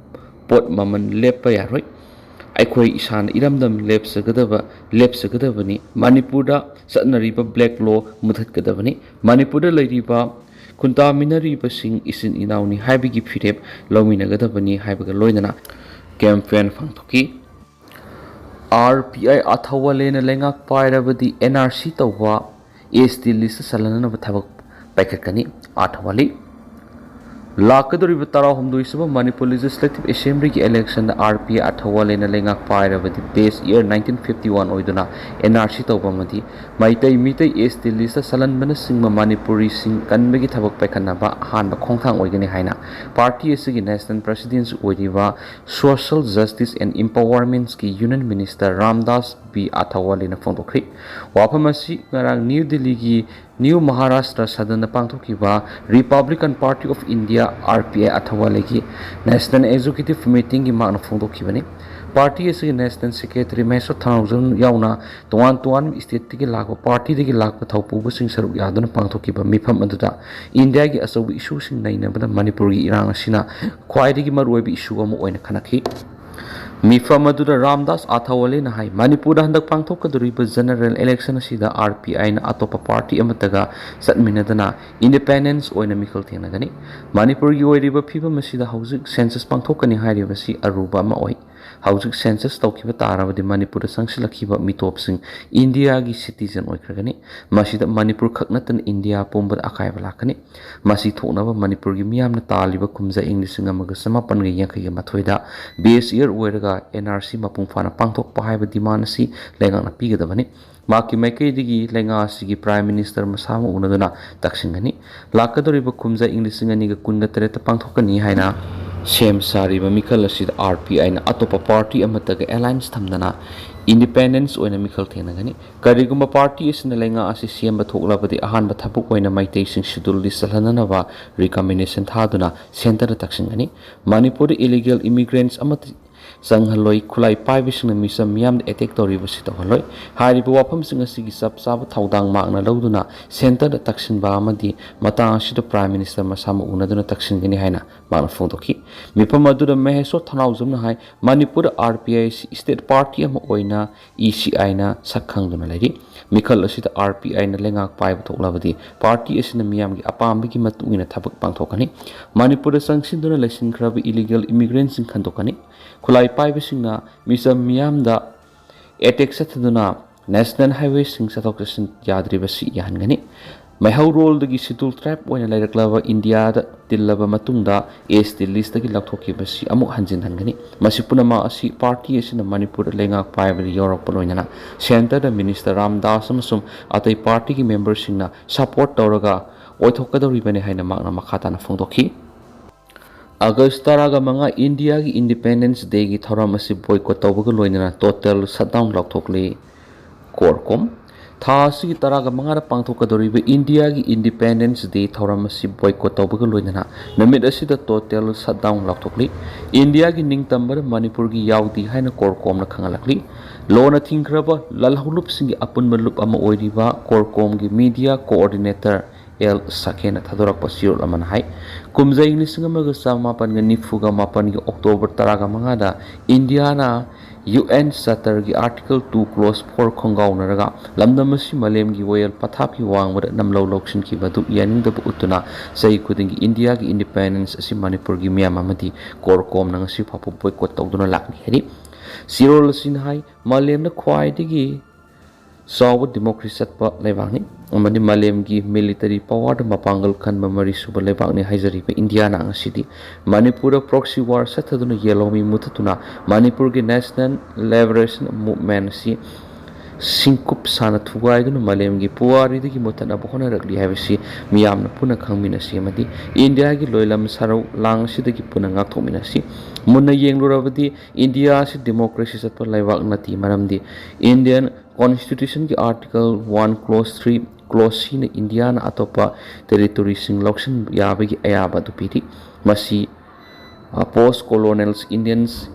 ꯄꯣꯠ ꯃꯃꯜ ꯂꯦꯞꯄ ꯌꯥꯔꯣꯏ꯫ ꯑꯩꯈꯣꯏ ꯏꯁꯥꯅ ꯏꯔꯝꯗꯝ ꯂꯦꯞꯆꯒꯗꯕ, ꯂꯦꯞꯆꯒꯗꯕꯅꯤ꯫ ꯃꯅꯤꯄꯨꯔꯗ ꯆꯠꯅꯔꯤꯕ black law ꯃꯨꯊꯠꯀꯗꯕꯅꯤ꯫ ꯃꯅꯤꯄꯨꯔꯗ ꯂꯩꯔꯤꯕ ꯈꯨꯟꯇꯥꯃꯤꯟꯅꯔꯤꯕꯁꯤꯡ ꯏꯆꯤꯟ ꯏꯅꯥꯎꯅꯤ ꯍꯥꯏꯕꯒꯤ ꯐꯤꯔꯦꯞ ꯂꯧꯃꯤꯟꯅꯒꯗꯕꯅꯤ ꯍꯥꯏꯕꯒ ꯂꯣꯏꯅꯅ campaign ꯄꯥꯡꯊꯣꯛꯈꯤ꯫ ꯑꯥꯔ ꯄꯤ ꯑꯥꯏ ꯑꯊꯋꯥꯂꯦꯅ ꯂꯩꯉꯥꯛ ꯄꯥꯏꯔꯕꯗꯤ ꯑꯦꯟ ꯑꯥꯔ ꯁꯤ ꯇꯧꯕ, ꯑꯦꯁ ꯇꯤ list ꯆꯜꯍꯟꯅꯕ ꯊꯕꯛ ꯄꯥꯏꯈꯠꯀꯅꯤ꯫ ꯑꯊꯋꯥꯂꯦ꯫ ꯂꯥꯛꯀꯗꯧꯔꯤꯕ ꯇꯔꯥꯍꯨꯝꯗꯣꯏ ꯁꯨꯕ ꯃꯅꯤꯄꯨꯔ Legislative Assembly ꯒꯤ election ꯗ ꯑꯥꯔ ꯄꯤ ꯑꯥꯏ ꯑꯊꯋꯥꯂꯦꯅ ꯂꯩꯉꯥꯛ ꯄꯥꯏꯔꯕꯗꯤ base year nineteen fifty one ꯑꯣꯏꯗꯨꯅ ꯑꯦꯟ ꯑꯥꯔ ꯁꯤ ꯇꯧꯕ ꯑꯃꯗꯤ Meitei Meetei S T list ꯆꯜꯍꯟꯕꯅꯆꯤꯡꯕ ꯃꯅꯤꯄꯨꯔꯤꯁꯤꯡ ꯀꯟꯕꯒꯤ ꯊꯕꯛ ꯄꯥꯏꯈꯠꯅꯕ ꯑꯍꯥꯟꯕ ꯈꯣꯡꯊꯥꯡ ꯑꯣꯏꯒꯅꯤ ꯍꯥꯏꯅ party ꯑꯁꯤꯒꯤ national president ꯑꯣꯏꯔꯤꯕ Social Justice and Empowerment ꯀꯤ Union Minister ꯔꯥꯝꯗꯥꯁ ꯕꯤ ꯑꯊꯋꯥꯂꯦꯅ ꯐꯣꯡꯗꯣꯛꯈ꯭ꯔꯤ꯫ ꯋꯥꯐꯝ ꯑꯁꯤ ꯉꯔꯥꯡ ꯅ꯭ꯌꯨ ꯗꯤꯜꯂꯤꯒꯤ New Maharashtra Sadan ꯗ ꯄꯥꯡꯊꯣꯛꯈꯤꯕ Republican Party of India, R P I, ꯑꯊꯋꯥꯂꯦꯒꯤ National Executive Meeting ꯒꯤ ꯃꯍꯥꯛꯅ ꯐꯣꯡꯗꯣꯛꯈꯤꯕꯅꯤ꯫ Party ꯑꯁꯤꯒꯤ National Secretary ꯃꯍꯦꯁ꯭ꯋꯔ ꯊꯧꯅꯥꯎꯖꯝ ꯌꯥꯎꯅ ꯇꯣꯉꯥꯟ ꯇꯣꯉꯥꯟꯕ state ꯇꯒꯤ ꯂꯥꯛꯄ, party ꯗꯒꯤ ꯂꯥꯛꯄ ꯊꯧꯄꯨꯕꯁꯤꯡ ꯁꯔꯨꯛ ꯌꯥꯗꯨꯅ ꯄꯥꯡꯊꯣꯛꯈꯤꯕ ꯃꯤꯐꯝ ꯑꯗꯨꯗ ꯏꯟꯗꯤꯌꯥꯒꯤ ꯑꯆꯧꯕ issue ꯁꯤꯡ ꯅꯩꯅꯕꯗ ꯃꯅꯤꯄꯨꯔꯒꯤ ꯏꯔꯥꯡ ꯑꯁꯤꯅ ꯈ꯭ꯋꯥꯏꯗꯒꯤ ꯃꯔꯨꯑꯣꯏꯕ issue ꯑꯃ ꯑꯣꯏꯅ ꯈꯟꯅꯈꯤ꯫ ꯃꯤꯐꯝ ꯑꯗꯨꯗ ꯔꯥꯝꯗꯥꯁ ꯑꯊꯋꯥꯂꯦꯅ ꯍꯥꯏ, ꯃꯅꯤꯄꯨꯔꯗ ꯍꯟꯗꯛ ꯄꯥꯡꯊꯣꯛꯀꯗꯧꯔꯤꯕ general election ꯑꯁꯤꯗ ꯑꯥꯔ ꯄꯤ ꯑꯥꯏꯅ ꯑꯇꯣꯞꯄ party ꯑꯃꯠꯇꯒ ꯆꯠꯃꯤꯟꯅꯗꯅ independence ꯑꯣꯏꯅ ꯃꯤꯈꯜ ꯊꯦꯡꯅꯒꯅꯤ꯫ ꯃꯅꯤꯄꯨꯔꯒꯤ ꯑꯣꯏꯔꯤꯕ ꯐꯤꯕꯝ ꯑꯁꯤꯗ ꯍꯧꯖꯤꯛ census ꯄꯥꯡꯊꯣꯛꯀꯅꯤ ꯍꯥꯏꯔꯤꯕꯁꯤ ꯑꯔꯨꯕ ꯑꯃ ꯑꯣꯏ꯫ ꯍꯧꯖꯤꯛ census ꯇꯧꯈꯤꯕ ꯇꯥꯔꯕꯗꯤ ꯃꯅꯤꯄꯨꯔꯗ ꯆꯪꯁꯤꯜꯂꯛꯈꯤꯕ ꯃꯤꯇꯣꯞꯁꯤꯡ ꯏꯟꯗꯤꯌꯥꯒꯤ citizen ꯑꯣꯏꯈ꯭ꯔꯒꯅꯤ꯫ ꯃꯁꯤꯗ ꯃꯅꯤꯄꯨꯔ ꯈꯛ ꯅꯠꯇꯅ ꯏꯟꯗꯤꯌꯥ ꯄꯨꯝꯕꯗ ꯑꯀꯥꯏꯕ ꯂꯥꯛꯀꯅꯤ꯫ ꯃꯁꯤ ꯊꯣꯛꯅꯕ ꯃꯅꯤꯄꯨꯔꯒꯤ ꯃꯤꯌꯥꯝꯅ ꯇꯥꯜꯂꯤꯕ ꯀꯨꯝꯖꯥ ꯏꯪ ꯂꯤꯁꯤꯡ ꯑꯃꯒ ꯆꯃꯥꯄꯟꯒ ꯌꯥꯡꯈꯩꯒ ꯃꯥꯊꯣꯏꯗ base year ꯑꯣꯏꯔꯒ ꯑꯦꯟ ꯑꯥꯔ ꯁꯤ ꯃꯄꯨꯡ ꯐꯥꯅ ꯄꯥꯡꯊꯣꯛꯄ ꯍꯥꯏꯕ demand ꯑꯁꯤ ꯂꯩꯉꯥꯛꯅ ꯄꯤꯒꯗꯕꯅꯤ꯫ ꯃꯍꯥꯛꯀꯤ ꯃꯥꯏꯀꯩꯗꯒꯤ ꯂꯩꯉꯥꯛ ꯑꯁꯤꯒꯤ Prime Minister ꯃꯁꯥꯃꯛ ꯎꯅꯗꯨꯅ ꯇꯛꯁꯤꯟꯒꯅꯤ꯫ ꯂꯥꯛꯀꯗꯧꯔꯤꯕ ꯀꯨꯝꯖꯥ ꯏꯪ ꯂꯤꯁꯤꯡ ꯑꯅꯤꯒ ꯀꯨꯟꯒ ꯇꯔꯦꯠꯇ ꯄꯥꯡꯊꯣꯛꯀꯅꯤ ꯍꯥꯏꯅ ꯁꯦꯝ ꯁꯥꯔꯤꯕ ꯃꯤꯈꯜ ꯑꯁꯤꯗ ꯑꯥꯔ ꯄꯤ ꯑꯥꯏꯅ ꯑꯇꯣꯞꯄ ꯄꯥꯔꯇꯤ ꯑꯃꯠꯇꯒ ꯑꯦꯂꯥꯏꯟꯁ ꯊꯝꯗꯅ ꯏꯟꯗꯤꯄꯦꯟꯗꯦꯟꯁ ꯑꯣꯏꯅ ꯃꯤꯈꯜ ꯊꯦꯡꯅꯒꯅꯤ꯫ ꯀꯔꯤꯒꯨꯝꯕ ꯄꯥꯔꯇꯤ ꯑꯁꯤꯅ ꯂꯩꯉꯥꯛ ꯑꯁꯤ ꯁꯦꯝꯕ ꯊꯣꯛꯂꯕꯗꯤ ꯑꯍꯥꯟꯕ ꯊꯕꯛ ꯑꯣꯏꯅ ꯃꯩꯇꯩꯁꯤꯡ ꯁꯦꯗꯨꯜ ꯂꯤꯁ ꯆꯜꯍꯟꯅꯅꯕ ꯔꯤꯀꯃꯦꯟꯗꯦꯁꯟ ꯊꯥꯗꯨꯅ ꯁꯦꯟꯇꯔꯗ ꯇꯛꯁꯤꯟꯒꯅꯤ꯫ ꯃꯅꯤꯄꯨꯔꯗ ꯏꯂꯤꯒꯦꯜ ꯏꯃꯤꯒ꯭ꯔꯦꯟꯠꯁ ꯑꯃꯠꯇ ꯆꯪꯍꯜꯂꯣꯏ꯫ ꯈꯨꯠꯂꯥꯏ ꯄꯥꯏꯕꯁꯤꯡꯅ ꯃꯤꯆꯝ ꯃꯤꯌꯥꯝꯗ ꯑꯦꯇꯦꯛ ꯇꯧꯔꯤꯕꯁꯤ ꯇꯧꯍꯜꯂꯣꯏ꯫ ꯍꯥꯏꯔꯤꯕ ꯋꯥꯐꯝꯁꯤꯡ ꯑꯁꯤꯒꯤ ꯆꯞ ꯆꯥꯕ ꯊꯧꯗꯥꯡ ꯃꯍꯥꯛꯅ ꯂꯧꯗꯨꯅ ꯁꯦꯟꯇꯔꯗ ꯇꯛꯁꯤꯟꯕ ꯑꯃꯗꯤ ꯃꯇꯥꯡ ꯑꯁꯤꯗ ꯄ꯭ꯔꯥꯏꯝ ꯃꯤꯅꯤꯁꯇꯔ ꯃꯁꯥꯃꯛ ꯎꯅꯗꯨꯅ ꯇꯛꯁꯤꯟꯒꯅꯤ ꯍꯥꯏꯅ ꯃꯍꯥꯛꯅ ꯐꯣꯡꯗꯣꯛꯈꯤ꯫ ꯃꯤꯐꯝ ꯑꯗꯨꯗ ꯃꯍꯦꯁꯣꯔ ꯊꯅꯥꯎꯖꯝꯅ ꯍꯥꯏ, ꯃꯅꯤꯄꯨꯔꯗ ꯑꯥꯔ ꯄꯤ ꯑꯥꯏ ꯑꯁꯤ ꯁ꯭ꯇꯦꯠ ꯄꯥꯔꯇꯤ ꯑꯃ ꯑꯣꯏꯅ ꯏ ꯁꯤ ꯑꯥꯏꯅ ꯁꯛ ꯈꯪꯗꯨꯅ ꯂꯩꯔꯤ꯫ ꯃꯤꯈꯜ ꯑꯁꯤꯗ ꯑꯥꯔ ꯄꯤ ꯑꯥꯏꯅ ꯂꯩꯉꯥꯛ ꯄꯥꯏꯕ ꯊꯣꯛꯂꯕꯗꯤ ꯄꯥꯔꯇꯤ ꯑꯁꯤꯅ ꯃꯤꯌꯥꯝꯒꯤ ꯑꯄꯥꯝꯕꯒꯤ ꯃꯇꯨꯡ ꯏꯟꯅ ꯊꯕꯛ ꯄꯥꯡꯊꯣꯛꯀꯅꯤ꯫ ꯃꯅꯤꯄꯨꯔꯗ ꯆꯪꯁꯤꯟꯗꯨꯅ ꯂꯩꯁꯤꯟꯈ꯭ꯔꯕ ꯏꯂꯤꯒꯦꯜ ꯏꯃꯤꯒ꯭ꯔꯦꯟꯠꯁꯤꯡ ꯈꯟꯗꯣꯛꯀꯅꯤ꯫ ꯈꯨꯠꯂꯥꯏ ꯄꯥꯏꯕꯁꯤꯡꯅ ꯃꯤꯆꯝ ꯃꯤꯌꯥꯝꯗ ꯑꯦꯇꯦꯛ ꯆꯠꯊꯗꯨꯅ ꯅꯦꯁꯅꯦꯜ ꯍꯥꯏꯋꯦꯁꯤꯡ ꯆꯠꯊꯣꯛ ꯆꯠꯁꯤꯟ ꯌꯥꯗ꯭ꯔꯤꯕꯁꯤ ꯌꯥꯍꯟꯒꯅꯤ꯫ ꯃꯩꯍꯧꯔꯣꯜꯗꯒꯤ ꯁꯦꯗꯨꯜ ꯇ꯭ꯔꯥꯏꯕ ꯑꯣꯏꯅ ꯂꯩꯔꯛꯂꯕ ꯏꯟꯗꯤꯌꯥꯗ ꯇꯤꯜꯂꯕ ꯃꯇꯨꯡꯗ ꯑꯦꯁ ꯇꯤ ꯂꯤꯁꯇꯒꯤ ꯂꯧꯊꯣꯛꯈꯤꯕꯁꯤ ꯑꯃꯨꯛ ꯍꯟꯖꯤꯟꯍꯟꯒꯅꯤ꯫ ꯃꯁꯤ ꯄꯨꯝꯅꯃꯛ ꯑꯁꯤ ꯄꯥꯔꯇꯤ ꯑꯁꯤꯅ ꯃꯅꯤꯄꯨꯔꯗ ꯂꯩꯉꯥꯛ ꯄꯥꯏꯕꯗ ꯌꯥꯎꯔꯛꯄ ꯂꯣꯏꯅꯅ ꯁꯦꯟꯇꯔꯗ ꯃꯤꯅꯤꯁꯇꯔ ꯔꯥꯝꯗꯥꯁ ꯑꯃꯁꯨꯡ ꯑꯇꯩ ꯄꯥꯔꯇꯤꯒꯤ ꯃꯦꯝꯕꯔꯁꯤꯡꯅ ꯁꯄꯣꯔꯠ ꯇꯧꯔꯒ ꯑꯣꯏꯊꯣꯛꯀꯗꯧꯔꯤꯕꯅꯤ ꯍꯥꯏꯅ ꯃꯍꯥꯛꯅ ꯃꯈꯥ ꯇꯥꯅ ꯐꯣꯡꯗꯣꯛꯈꯤ꯫ ꯑꯥꯒꯁ ꯇꯔꯥꯒ ꯃꯉꯥ ꯏꯟꯗꯤꯌꯥꯒꯤ ꯏꯟꯗꯤꯄꯦꯟꯗꯦꯟꯁ ꯗꯦꯒꯤ ꯊꯧꯔꯝ ꯑꯁꯤ ꯕꯣꯏꯀꯣꯠ ꯇꯧꯕꯒ ꯂꯣꯏꯅꯅ ꯇꯣꯇꯦꯜ ꯁꯠꯗꯥꯎꯟ ꯂꯥꯎꯊꯣꯛꯂꯤ꯫ ꯀꯣꯔꯀꯣꯝ꯫ ꯊꯥ ꯑꯁꯤꯒꯤ ꯇꯔꯥꯒ ꯃꯉꯥꯗ ꯄꯥꯡꯊꯣꯛꯀꯗꯧꯔꯤꯕ ꯏꯟꯗꯤꯌꯥꯒꯤ ꯏꯟꯗꯤꯄꯦꯟꯗꯦꯟꯁ ꯗꯦ ꯊꯧꯔꯝ ꯑꯁꯤ ꯕꯣꯏꯀꯣꯠ ꯇꯧꯕꯒ ꯂꯣꯏꯅꯅ ꯅꯨꯃꯤꯠ ꯑꯁꯤꯗ ꯇꯣꯇꯦꯜ ꯁꯠꯗꯥꯎꯟ ꯂꯥꯎꯊꯣꯛꯂꯤ꯫ ꯏꯟꯗꯤꯌꯥꯒꯤ ꯅꯤꯡꯇꯝꯕꯗ ꯃꯅꯤꯄꯨꯔꯒꯤ ꯌꯥꯎꯗꯦ ꯍꯥꯏꯅ ꯀꯣꯔꯀꯣꯝꯅ ꯈꯪꯍꯜꯂꯛꯂꯤ꯫ ꯂꯣꯟꯅ ꯊꯤꯡꯈ꯭ꯔꯕ ꯂꯥꯜꯍꯧꯂꯨꯞꯁꯤꯡꯒꯤ ꯑꯄꯨꯟꯕ ꯂꯨꯞ ꯑꯃ ꯑꯣꯏꯔꯤꯕ ꯀꯣꯔꯀꯣꯝꯒꯤ ꯃꯤꯗꯤꯌꯥ ꯀꯣꯑꯣꯔꯗꯤꯅꯦꯇꯔ ꯑꯦꯜ ꯁꯥꯀꯦꯅ ꯊꯥꯗꯣꯔꯛꯄ ꯆꯦꯔꯣꯜ ꯑꯃꯅ ꯍꯥꯏ, ꯀꯨꯝꯖꯩ ꯂꯤꯁꯤꯡ ꯑꯃꯒ ꯆꯃꯥꯄꯟꯒ ꯅꯤꯐꯨꯒ ꯃꯥꯄꯟꯒꯤ ꯑꯣꯛꯇꯣꯕꯔ ꯇꯔꯥꯒ ꯃꯉꯥꯗ ꯏꯟꯗꯤꯌꯥꯅ ꯌꯨ ꯑꯦꯟ ꯆꯥꯔꯇꯔꯒꯤ ꯑꯥꯔꯇꯤꯀꯜ ꯇꯨ ꯀ꯭ꯂꯣꯖ ꯐꯣꯔ ꯈꯣꯡꯒꯥꯎꯅꯔꯒ ꯂꯝꯗꯝ ꯑꯁꯤ ꯃꯥꯂꯦꯝꯒꯤ ꯋꯥꯌꯦꯜ ꯄꯊꯥꯞꯀꯤ ꯋꯥꯡꯃꯗ ꯅꯝꯂꯧ ꯂꯧꯁꯤꯟꯈꯤꯕ ꯑꯗꯨ ꯌꯥꯅꯤꯡꯗꯕ ꯎꯠꯇꯨꯅ ꯆꯍꯤ ꯈꯨꯗꯤꯡꯒꯤ ꯏꯟꯗꯤꯌꯥꯒꯤ ꯏꯟꯗꯤꯄꯦꯟꯗꯦꯟꯁ ꯑꯁꯤ ꯃꯅꯤꯄꯨꯔꯒꯤ ꯃꯤꯌꯥꯝ ꯑꯃꯗꯤ ꯀꯣꯔꯀꯣꯝꯅ ꯉꯁꯤ ꯐꯥꯎꯕ ꯕꯣꯏꯀꯣꯠ ꯇꯧꯗꯨꯅ ꯂꯥꯛꯂꯤ ꯍꯥꯏꯔꯤ꯫ ꯆꯦꯔꯣꯜ ꯑꯁꯤꯅ ꯍꯥꯏ, ꯃꯥꯂꯦꯝꯗ ꯈ꯭ꯋꯥꯏꯗꯒꯤ ꯆꯥꯎꯕ ꯗꯤꯃꯣꯀ꯭ꯔꯦꯁꯤ ꯆꯠꯄ ꯂꯩꯕꯥꯛꯅꯤ ꯑꯃꯗꯤ ꯃꯥꯂꯦꯝꯒꯤ ꯃꯤꯂꯤꯇꯔꯤ ꯄꯋꯥꯔꯗ ꯃꯄꯥꯡꯒꯜ ꯀꯟꯕ ꯃꯔꯤꯁꯨꯕ ꯂꯩꯕꯥꯛꯅꯤ ꯍꯥꯏꯖꯔꯤꯕ ꯏꯟꯗꯤꯌꯥꯅ ꯉꯁꯤꯗꯤ ꯃꯅꯤꯄꯨꯔꯗ ꯄ꯭ꯔꯣꯛꯁꯤ ꯋꯥꯔ ꯆꯠꯊꯗꯨꯅ ꯌꯦꯜꯍꯧꯃꯤ ꯃꯨꯊꯠꯇꯨꯅ ꯃꯅꯤꯄꯨꯔꯒꯤ ꯅꯦꯁꯅꯦꯜ ꯂꯤꯕꯔꯦꯁꯟ ꯃꯨꯚꯃꯦꯟ ꯑꯁꯤ ꯁꯤꯡꯀꯨꯞ ꯁꯥꯅ ꯊꯨꯒꯥꯏꯗꯨꯅ ꯃꯥꯂꯦꯝꯒꯤ ꯄꯨꯋꯥꯔꯤꯗꯒꯤ ꯃꯨꯠꯊꯠꯅꯕ ꯍꯣꯠꯅꯔꯛꯂꯤ ꯍꯥꯏꯕꯁꯤ ꯃꯤꯌꯥꯝꯅ ꯄꯨꯟꯅ ꯈꯪꯃꯤꯟꯅꯁꯤ ꯑꯃꯗꯤ ꯏꯟꯗꯤꯌꯥꯒꯤ ꯂꯣꯏꯂꯝ ꯁꯔꯧ ꯂꯥꯡ ꯑꯁꯤꯗꯒꯤ ꯄꯨꯟꯅ ꯉꯥꯛꯊꯣꯛꯃꯤꯟꯅꯁꯤ꯫ ꯃꯨꯟꯅ ꯌꯦꯡꯂꯨꯔꯕꯗꯤ ꯏꯟꯗꯤꯌꯥ ꯑꯁꯤ ꯗꯦꯃꯣꯀ꯭ꯔꯦꯁꯤ ꯆꯠꯄ ꯂꯩꯕꯥꯛ ꯅꯠꯇꯦ, ꯃꯔꯝꯗꯤ ꯏꯟꯗꯤꯌꯟ ꯀꯣꯟꯁꯇꯤꯇ꯭ꯌꯨꯁꯟꯒꯤ article one clause three clause ꯁꯤꯅ ꯏꯟꯗꯤꯌꯥꯅ ꯑꯇꯣꯞꯄ ꯇꯦꯔꯤꯇꯣꯔꯤꯁꯤꯡ ꯂꯧꯁꯤꯟꯕ ꯌꯥꯕꯒꯤ ꯑꯌꯥꯕ ꯑꯗꯨ ꯄꯤꯔꯤ꯫ ꯃꯁꯤ ꯄꯣꯁ ꯀꯣꯂꯣꯅꯤꯌꯦꯜ ꯏꯟꯗꯤꯌꯟꯁ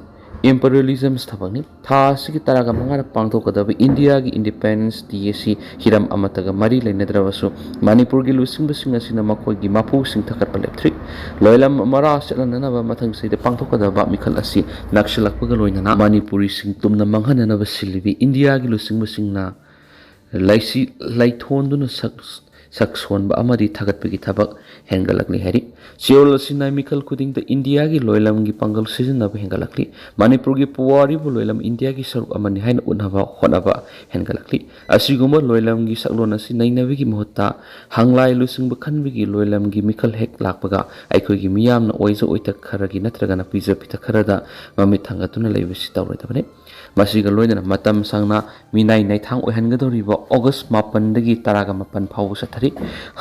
ꯏꯝꯄꯔꯤꯌꯦꯂꯤꯖꯝꯁ ꯊꯕꯛꯅꯤ꯫ ꯊꯥ ꯑꯁꯤꯒꯤ ꯇꯔꯥꯒ ꯃꯉꯥꯗ ꯄꯥꯡꯊꯣꯛꯀꯗꯕ ꯏꯟꯗꯤꯌꯥꯒꯤ ꯏꯟꯗꯤꯄꯦꯟꯗꯦꯟꯁ ꯗꯦ ꯑꯁꯤ ꯍꯤꯔꯝ ꯑꯃꯠꯇꯒ ꯃꯔꯤ ꯂꯩꯅꯗ꯭ꯔꯕꯁꯨ ꯃꯅꯤꯄꯨꯔꯒꯤ ꯂꯨꯆꯤꯡꯕꯁꯤꯡ ꯑꯁꯤꯅ ꯃꯈꯣꯏꯒꯤ ꯃꯄꯨꯁꯤꯡ ꯊꯥꯒꯠꯄ ꯂꯦꯞꯇ꯭ꯔꯤ꯫ ꯂꯣꯏꯂꯝ ꯃꯔꯥ ꯆꯠꯍꯟꯅꯅꯕ ꯃꯊꯪ ꯆꯍꯤꯗ ꯄꯥꯡꯊꯣꯛꯀꯗꯕ ꯃꯤꯈꯜ ꯑꯁꯤ ꯅꯛꯁꯤꯜꯂꯛꯄꯒ ꯂꯣꯏꯅꯅ ꯃꯅꯤꯄꯨꯔꯤꯁꯤꯡ ꯇꯨꯝꯅ ꯃꯥꯡꯍꯟꯅꯅꯕ ꯁꯤꯜꯂꯤꯕꯤ ꯏꯟꯗꯤꯌꯥꯒꯤ ꯂꯨꯆꯤꯡꯕꯁꯤꯡꯅ ꯂꯩꯁꯤ ꯂꯩꯊꯣꯟꯗꯨꯅ ꯁꯛ ꯁꯛ ꯁꯣꯟꯕ ꯑꯃꯗꯤ ꯊꯥꯒꯠꯄꯒꯤ ꯊꯕꯛ ꯍꯦꯟꯒꯠꯂꯛꯂꯤ ꯍꯥꯏꯔꯤ꯫ ꯆꯦꯔꯣꯜ ꯑꯁꯤꯅ ꯃꯤꯈꯜ ꯈꯨꯗꯤꯡꯗ ꯏꯟꯗꯤꯌꯥꯒꯤ ꯂꯣꯏꯂꯝꯒꯤ ꯄꯥꯡꯒꯜ ꯁꯤꯖꯤꯟꯅꯕ ꯍꯦꯟꯒꯠꯂꯛꯂꯤ꯫ ꯃꯅꯤꯄꯨꯔꯒꯤ ꯄꯨꯋꯥꯔꯤꯕꯨ ꯂꯣꯏꯂꯝ ꯏꯟꯗꯤꯌꯥꯒꯤ ꯁꯔꯨꯛ ꯑꯃꯅꯤ ꯍꯥꯏꯅ ꯎꯠꯅꯕ ꯍꯣꯠꯅꯕ ꯍꯦꯟꯒꯠꯂꯛꯂꯤ꯫ ꯑꯁꯤꯒꯨꯝꯕ ꯂꯣꯏꯂꯝꯒꯤ ꯁꯛꯂꯣꯟ ꯑꯁꯤ ꯅꯩꯅꯕꯒꯤ ꯃꯍꯨꯠꯇ ꯍꯪꯂꯥꯏ ꯂꯨꯆꯤꯡꯕ ꯈꯟꯕꯒꯤ ꯂꯣꯏꯂꯝꯒꯤ ꯃꯤꯈꯜ ꯍꯦꯛ ꯂꯥꯛꯄꯒ ꯑꯩꯈꯣꯏꯒꯤ ꯃꯤꯌꯥꯝꯅ ꯑꯣꯏꯖ ꯑꯣꯏꯊꯛ ꯈꯔꯒꯤ ꯅꯠꯇ꯭ꯔꯒꯅ ꯄꯤꯖ ꯄꯤꯊꯛ ꯈꯔꯗ ꯃꯃꯤꯠ ꯊꯥꯡꯒꯠꯇꯨꯅ ꯂꯩꯕꯁꯤ ꯇꯧꯔꯣꯏꯗꯕꯅꯤ꯫ ꯃꯁꯤꯒ ꯂꯣꯏꯅꯅ ꯃꯇꯝ ꯁꯥꯡꯅ ꯃꯤꯅꯥꯏ ꯅꯥꯏꯊꯥꯡ ꯑꯣꯏꯍꯟꯒꯗꯧꯔꯤꯕ ꯑꯣꯒꯁ ꯃꯥꯄꯟꯗꯒꯤ ꯇꯔꯥꯒ ꯃꯥꯄꯟ ꯐꯥꯎꯕ ꯆꯠꯊꯔꯤ꯫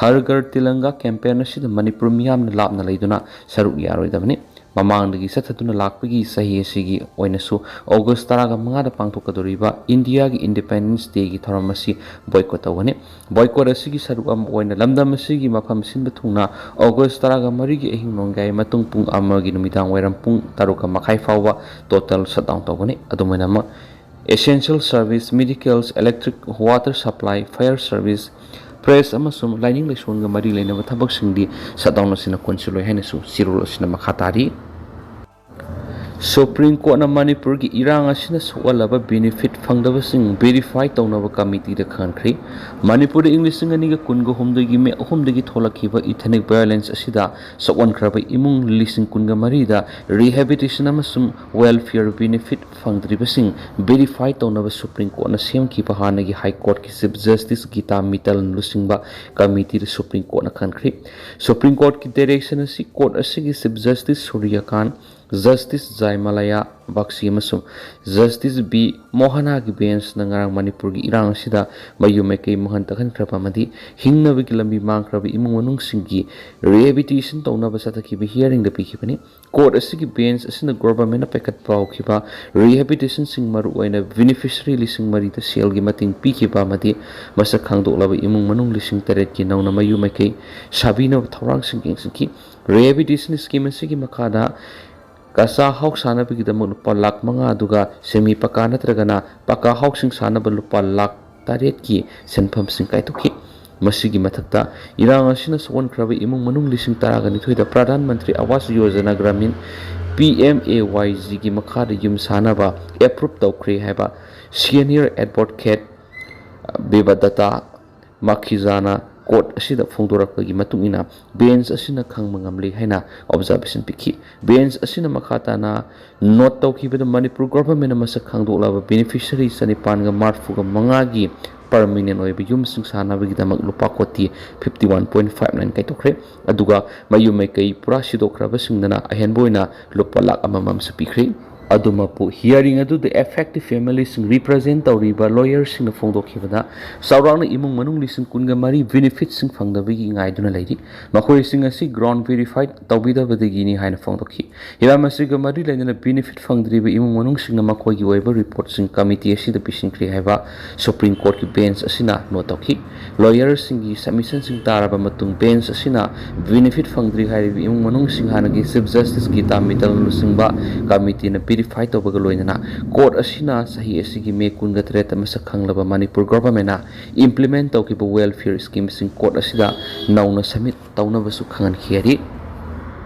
ꯍꯔ ꯘꯔ ꯇꯤꯂꯪꯒꯥ ꯀꯦꯝꯄꯦꯟ ꯑꯁꯤꯗ ꯃꯅꯤꯄꯨꯔ ꯃꯤꯌꯥꯝꯅ ꯂꯥꯞꯅ ꯂꯩꯗꯨꯅ ꯁꯔꯨꯛ ꯌꯥꯔꯣꯏꯗꯕꯅꯤ꯫ ꯃꯃꯥꯡꯗꯒꯤ ꯆꯠꯊꯗꯨꯅ ꯂꯥꯛꯄꯒꯤ ꯆꯍꯤ ꯑꯁꯤꯒꯤ ꯑꯣꯏꯅꯁꯨ ꯑꯣꯒꯁ ꯇꯔꯥꯒ ꯃꯉꯥꯗ ꯄꯥꯡꯊꯣꯛꯀꯗꯧꯔꯤꯕ ꯏꯟꯗꯤꯌꯥꯒꯤ ꯏꯟꯗꯤꯄꯦꯟꯗꯦꯟꯁ ꯗꯦꯒꯤ ꯊꯧꯔꯝ ꯑꯁꯤ ꯕꯣꯏꯀꯣꯠ ꯇꯧꯒꯅꯤ꯫ ꯕꯣꯏꯀꯣꯠ ꯑꯁꯤꯒꯤ ꯁꯔꯨꯛ ꯑꯃ ꯑꯣꯏꯅ ꯂꯝꯗꯝ ꯑꯁꯤꯒꯤ ꯃꯐꯝ ꯁꯤꯟꯕ ꯊꯨꯡꯅ ꯑꯣꯒꯁ ꯇꯔꯥꯒ ꯃꯔꯤꯒꯤ ꯑꯍꯤꯡ ꯅꯣꯡꯌꯥꯏ ꯃꯇꯨꯡ ꯄꯨꯡ ꯑꯃꯒꯤ ꯅꯨꯃꯤꯗꯥꯡ ꯋꯥꯏꯔꯝ ꯄꯨꯡ ꯇꯔꯨꯛꯀ ꯃꯈꯥꯏ ꯐꯥꯎꯕ ꯇꯣꯇꯦꯜ ꯁꯠꯗꯥꯎꯟ ꯇꯧꯒꯅꯤ꯫ ꯑꯗꯨꯃꯥꯏꯅꯃꯛ essential service, medicals, electric, water supply, fire service, press ꯑꯃꯁꯨꯡ ꯂꯥꯏꯅꯤꯡ ꯂꯥꯏꯁꯣꯟꯒ ꯃꯔꯤ ꯂꯩꯅꯕ ꯊꯕꯛꯁꯤꯡꯗꯤ ꯁꯠꯗꯥꯎꯟ ꯑꯁꯤꯅ ꯀꯣꯟꯁꯤꯜꯂꯣꯏ ꯍꯥꯏꯅꯁꯨ ꯆꯦꯔꯣꯜ ꯑꯁꯤꯅ ꯃꯈꯥ ꯇꯥꯔꯤ꯫ ꯁꯨꯄ꯭ꯔꯤꯝ ꯀꯣꯔꯠꯅ ꯃꯅꯤꯄꯨꯔꯒꯤ ꯏꯔꯥꯡ ꯑꯁꯤꯅ ꯁꯣꯛꯍꯜꯂꯕ ꯕꯦꯅꯤꯐꯤꯠ ꯐꯪꯗꯕꯁꯤꯡ ꯚꯦꯔꯤꯐꯥꯏ ꯇꯧꯅꯕ ꯀꯃꯤꯇꯤꯗ ꯈꯪꯍꯟꯈ꯭ꯔꯤ꯫ ꯃꯅꯤꯄꯨꯔꯗ ꯏꯪ ꯂꯤꯁꯤꯡ ꯑꯅꯤꯒ ꯀꯨꯟꯒ ꯍꯨꯝꯗꯣꯏꯒꯤ ꯃꯦ ꯑꯍꯨꯝꯗꯒꯤ ꯊꯣꯛꯂꯛꯈꯤꯕ ꯏꯊꯅꯤꯛ ꯚꯥꯏꯑꯣꯂꯦꯟꯁ ꯑꯁꯤꯗ ꯁꯣꯛꯍꯟꯈ꯭ꯔꯕ ꯏꯃꯨꯡ ꯂꯤꯁꯤꯡ ꯀꯨꯟꯒ ꯃꯔꯤꯗ ꯔꯤꯍꯦꯕꯤꯂꯤꯇꯦꯁꯟ ꯑꯃꯁꯨꯡ ꯋꯦꯜꯐꯤꯌꯔ ꯕꯦꯅꯤꯐꯤꯠ ꯐꯪꯗ꯭ꯔꯤꯕꯁꯤꯡ ꯚꯦꯔꯤꯐꯥꯏ ꯇꯧꯅꯕ ꯁꯨꯄ꯭ꯔꯤꯝ ꯀꯣꯔꯠꯅ ꯁꯦꯝꯈꯤꯕ ꯍꯥꯟꯅꯒꯤ ꯍꯥꯏ ꯀꯣꯔꯠꯀꯤ ꯆꯤꯐ ꯖꯁꯇꯤꯁ ꯒꯤꯇꯥ ꯃꯤꯇꯜꯅ ꯂꯨꯆꯤꯡꯕ ꯀꯃꯤꯇꯤꯗ ꯁꯨꯄ꯭ꯔꯤꯝ ꯀꯣꯔꯠꯅ ꯈꯟꯈ꯭ꯔꯤ꯫ ꯁꯨꯄ꯭ꯔꯤꯝ ꯀꯣꯔꯠꯀꯤ ꯗꯥꯏꯔꯦꯛꯁꯟ ꯑꯁꯤ ꯀꯣꯔꯠ ꯑꯁꯤꯒꯤ ꯆꯤꯐ ꯖꯁꯇꯤꯁ ꯁꯨꯔ꯭ꯌꯀꯥꯟ ꯖꯁꯇꯤꯁ ꯖꯥꯏꯃꯥꯂꯥꯌꯥ ꯕꯥꯒꯆꯤ ꯑꯃꯁꯨꯡ ꯖꯁꯇꯤꯁ ꯕꯤ ꯃꯣꯍꯅꯥꯒꯤ ꯕꯦꯟꯁꯅ ꯉꯔꯥꯡ ꯃꯅꯤꯄꯨꯔꯒꯤ ꯏꯔꯥꯡ ꯑꯁꯤꯗ ꯃꯌꯨꯝ ꯃꯀꯩ ꯃꯥꯡꯍꯟ ꯇꯥꯛꯍꯟꯈ꯭ꯔꯕ ꯑꯃꯗꯤ ꯍꯤꯡꯅꯕꯒꯤ ꯂꯝꯕꯤ ꯃꯥꯡꯈ꯭ꯔꯕ ꯏꯃꯨꯡ ꯃꯅꯨꯡꯁꯤꯡꯒꯤ ꯔꯤꯍꯦꯕꯤꯂꯤꯇꯦꯁꯟ ꯇꯧꯅꯕ ꯆꯠꯊꯈꯤꯕ ꯍꯤꯌꯥꯔꯤꯡꯗ ꯄꯤꯈꯤꯕꯅꯤ꯫ ꯀꯣꯔꯠ ꯑꯁꯤꯒꯤ ꯕꯦꯟꯁ ꯑꯁꯤꯅ ꯒꯣꯚꯔꯟꯃꯦꯟꯠꯅ ꯄꯥꯏꯈꯠꯄ ꯍꯧꯈꯤꯕ ꯔꯤꯍꯦꯕꯤꯂꯤꯇꯦꯁꯟꯁꯤꯡ, ꯃꯔꯨꯑꯣꯏꯅ ꯕꯦꯅꯤꯐꯤꯁꯔꯤ ꯂꯤꯁꯤꯡ ꯃꯔꯤꯗ ꯁꯦꯜꯒꯤ ꯃꯇꯦꯡ ꯄꯤꯈꯤꯕ ꯑꯃꯗꯤ ꯃꯁꯛ ꯈꯪꯗꯣꯛꯂꯕ ꯏꯃꯨꯡ ꯃꯅꯨꯡ ꯂꯤꯁꯤꯡ ꯇꯔꯦꯠꯀꯤ ꯅꯧꯅ ꯃꯌꯨꯝ ꯃꯀꯩ ꯁꯥꯕꯤꯅꯕ ꯊꯧꯔꯥꯡꯁꯤꯡ ꯌꯦꯡꯁꯤꯟꯈꯤ꯫ ꯔꯤꯍꯦꯕꯤꯂꯤꯇꯦꯁꯟ ꯁ꯭ꯀꯤꯝ ꯑꯁꯤꯒꯤ ꯃꯈꯥꯗ ꯀꯆꯥ ꯍꯥꯎꯁ ꯁꯥꯅꯕꯒꯤꯗꯃꯛ ꯂꯨꯄꯥ ꯂꯥꯈ ꯃꯉꯥ, ꯑꯗꯨꯒ ꯁꯦꯃꯤ ꯄꯀꯥ ꯅꯠꯇ꯭ꯔꯒꯅ ꯄꯀꯥ ꯍꯥꯎꯁꯁꯤꯡ ꯁꯥꯅꯕ ꯂꯨꯄꯥ ꯂꯥꯈ ꯇꯔꯦꯠꯀꯤ ꯁꯦꯟꯐꯝꯁꯤꯡ ꯀꯥꯏꯊꯣꯛꯈꯤ꯫ ꯃꯁꯤꯒꯤ ꯃꯊꯛꯇ, ꯏꯔꯥꯡ ꯑꯁꯤꯅ ꯁꯣꯛꯍꯟꯈ꯭ꯔꯕ ꯏꯃꯨꯡ ꯃꯅꯨꯡ ꯂꯤꯁꯤꯡ ꯇꯔꯥꯒ ꯅꯤꯊꯣꯏꯗ Pradhan Mantri Awas Yojana Gramin, P M A Y ꯖꯤꯒꯤ ꯃꯈꯥꯗ ꯌꯨꯝ ꯁꯥꯅꯕ ꯑꯦꯄ꯭ꯔꯨꯞ ꯇꯧꯈ꯭ꯔꯦ ꯍꯥꯏꯕ ꯁꯤꯅꯤꯌꯔ ꯑꯦꯗꯚꯣꯀꯦꯠ ꯕꯤꯕꯗꯇꯥ ꯃꯥꯈꯤꯖꯥꯅ ꯀꯣꯔꯠ ꯑꯁꯤꯗ ꯐꯣꯡꯗꯣꯔꯛꯄꯒꯤ ꯃꯇꯨꯡ ꯏꯟꯅ, ꯕꯦꯟꯁ ꯑꯁꯤꯅ ꯈꯪꯕ ꯉꯝꯂꯦ ꯍꯥꯏꯅ ꯑꯣꯕꯖꯥꯔꯕꯦꯁꯟ ꯄꯤꯈꯤ꯫ ꯕꯦꯟꯁ ꯑꯁꯤꯅ ꯃꯈꯥ ꯇꯥꯅ ꯅꯣꯠ ꯇꯧꯈꯤꯕꯗ, ꯃꯅꯤꯄꯨꯔ ꯒꯣꯚꯔꯟꯃꯦꯟꯠꯅ ꯃꯁꯛ ꯈꯪꯗꯣꯛꯂꯕ ꯕꯦꯅꯤꯐꯤꯁꯔꯤ ꯆꯅꯤꯄꯥꯟꯒ ꯃꯔꯤꯐꯨꯒ ꯃꯉꯥꯒꯤ ꯄꯔꯃꯤꯅꯦꯟꯠ ꯑꯣꯏꯕ ꯌꯨꯝꯁꯤꯡ ꯁꯥꯅꯕꯒꯤꯗꯃꯛ ꯂꯨꯄꯥ ꯀꯣꯇꯤ fifty one point five nine ꯀꯥꯏꯊꯣꯛꯈ꯭ꯔꯦ꯫ ꯑꯗꯨꯒ ꯃꯌꯨꯝ ꯃꯀꯩ ꯄꯨꯔꯥ ꯁꯤꯗꯣꯛꯈ꯭ꯔꯕꯁꯤꯡꯗꯅ ꯑꯍꯦꯟꯕ ꯑꯣꯏꯅ ꯂꯨꯄꯥ ꯂꯥꯈ ꯑꯃꯃꯝꯁꯨ ꯄꯤꯈ꯭ꯔꯦ꯫ ꯑꯗꯨꯃꯛꯄꯨ, ꯍꯤꯌꯥꯔꯤꯡ ꯑꯗꯨꯗ ꯑꯦꯐꯦꯛꯇꯤꯚ ꯐꯦꯃꯤꯂꯤꯁꯤꯡ ꯔꯤꯄ꯭ꯔꯖꯦꯟꯠ ꯇꯧꯔꯤꯕ ꯂꯣꯌꯔꯁꯤꯡꯅ ꯐꯣꯡꯗꯣꯛꯈꯤꯕꯗ, ꯆꯥꯎꯔꯥꯛꯅ ꯏꯃꯨꯡ ꯃꯅꯨꯡ ꯂꯤꯁꯤꯡ ꯀꯨꯟꯒ ꯃꯔꯤ ꯕꯦꯅꯤꯐꯤꯠꯁꯤꯡ ꯐꯪꯗꯕꯒꯤ ꯉꯥꯏꯗꯨꯅ ꯂꯩꯔꯤ꯫ ꯃꯈꯣꯏꯁꯤꯡ ꯑꯁꯤ ꯒ꯭ꯔꯥꯎꯟ ꯚꯦꯔꯤꯐꯥꯏ ꯇꯧꯕꯤꯗꯕꯗꯒꯤꯅꯤ ꯍꯥꯏꯅ ꯐꯣꯡꯗꯣꯛꯈꯤ꯫ ꯍꯤꯔꯝ ꯑꯁꯤꯒ ꯃꯔꯤ ꯂꯩꯅꯅ ꯕꯦꯅꯤꯐꯤꯠ ꯐꯪꯗ꯭ꯔꯤꯕ ꯏꯃꯨꯡ ꯃꯅꯨꯡꯁꯤꯡꯅ ꯃꯈꯣꯏꯒꯤ ꯑꯣꯏꯕ ꯔꯤꯄꯣꯔꯠꯁꯤꯡ ꯀꯃꯤꯇꯤ ꯑꯁꯤꯗ ꯄꯤꯁꯤꯟꯈ꯭ꯔꯦ ꯍꯥꯏꯕ ꯁꯨꯄ꯭ꯔꯤꯝ ꯀꯣꯔꯠꯀꯤ ꯕꯦꯟꯁ ꯑꯁꯤꯅ ꯅꯣꯠ ꯇꯧꯈꯤ꯫ ꯂꯣꯌꯔꯁꯤꯡꯒꯤ ꯁꯕꯃꯤꯁꯟꯁꯤꯡ ꯇꯥꯔꯕ ꯃꯇꯨꯡ, ꯕꯦꯟꯁ ꯑꯁꯤꯅ ꯕꯦꯅꯤꯐꯤꯠ ꯐꯪꯗ꯭ꯔꯤ ꯍꯥꯏꯔꯤꯕ ꯏꯃꯨꯡ ꯃꯅꯨꯡꯁꯤꯡ ꯍꯥꯟꯅꯒꯤ ꯆꯤꯐ ꯖꯁꯇꯤꯁ ꯒꯤꯇꯥ ꯃꯤꯇꯜ ꯂꯨꯆꯤꯡꯕ ꯀꯃꯤꯇꯤꯅ ꯚꯦꯔꯤꯐꯥꯏ ꯇꯧꯕꯒ ꯂꯣꯏꯅꯅ, ꯀꯣꯔꯠ ꯑꯁꯤꯅ ꯆꯍꯤ ꯑꯁꯤꯒꯤ ꯃꯦ ꯀꯨꯟꯒ ꯇꯔꯦꯠꯇ ꯃꯁꯛ ꯈꯪꯂꯕ ꯃꯅꯤꯄꯨꯔ ꯒꯣꯚꯔꯟꯃꯦꯟꯠꯅ ꯏꯝꯄ꯭ꯂꯤꯃꯦꯟꯠ ꯇꯧꯈꯤꯕ ꯋꯦꯜꯐꯤꯌꯔ ꯁ꯭ꯀꯤꯝꯁꯤꯡ ꯀꯣꯔꯠ ꯑꯁꯤꯗ ꯅꯧꯅ ꯁꯕꯃꯤꯠ ꯇꯧꯅꯕꯁꯨ ꯈꯪꯍꯟꯈꯤ ꯍꯥꯏꯔꯤ꯫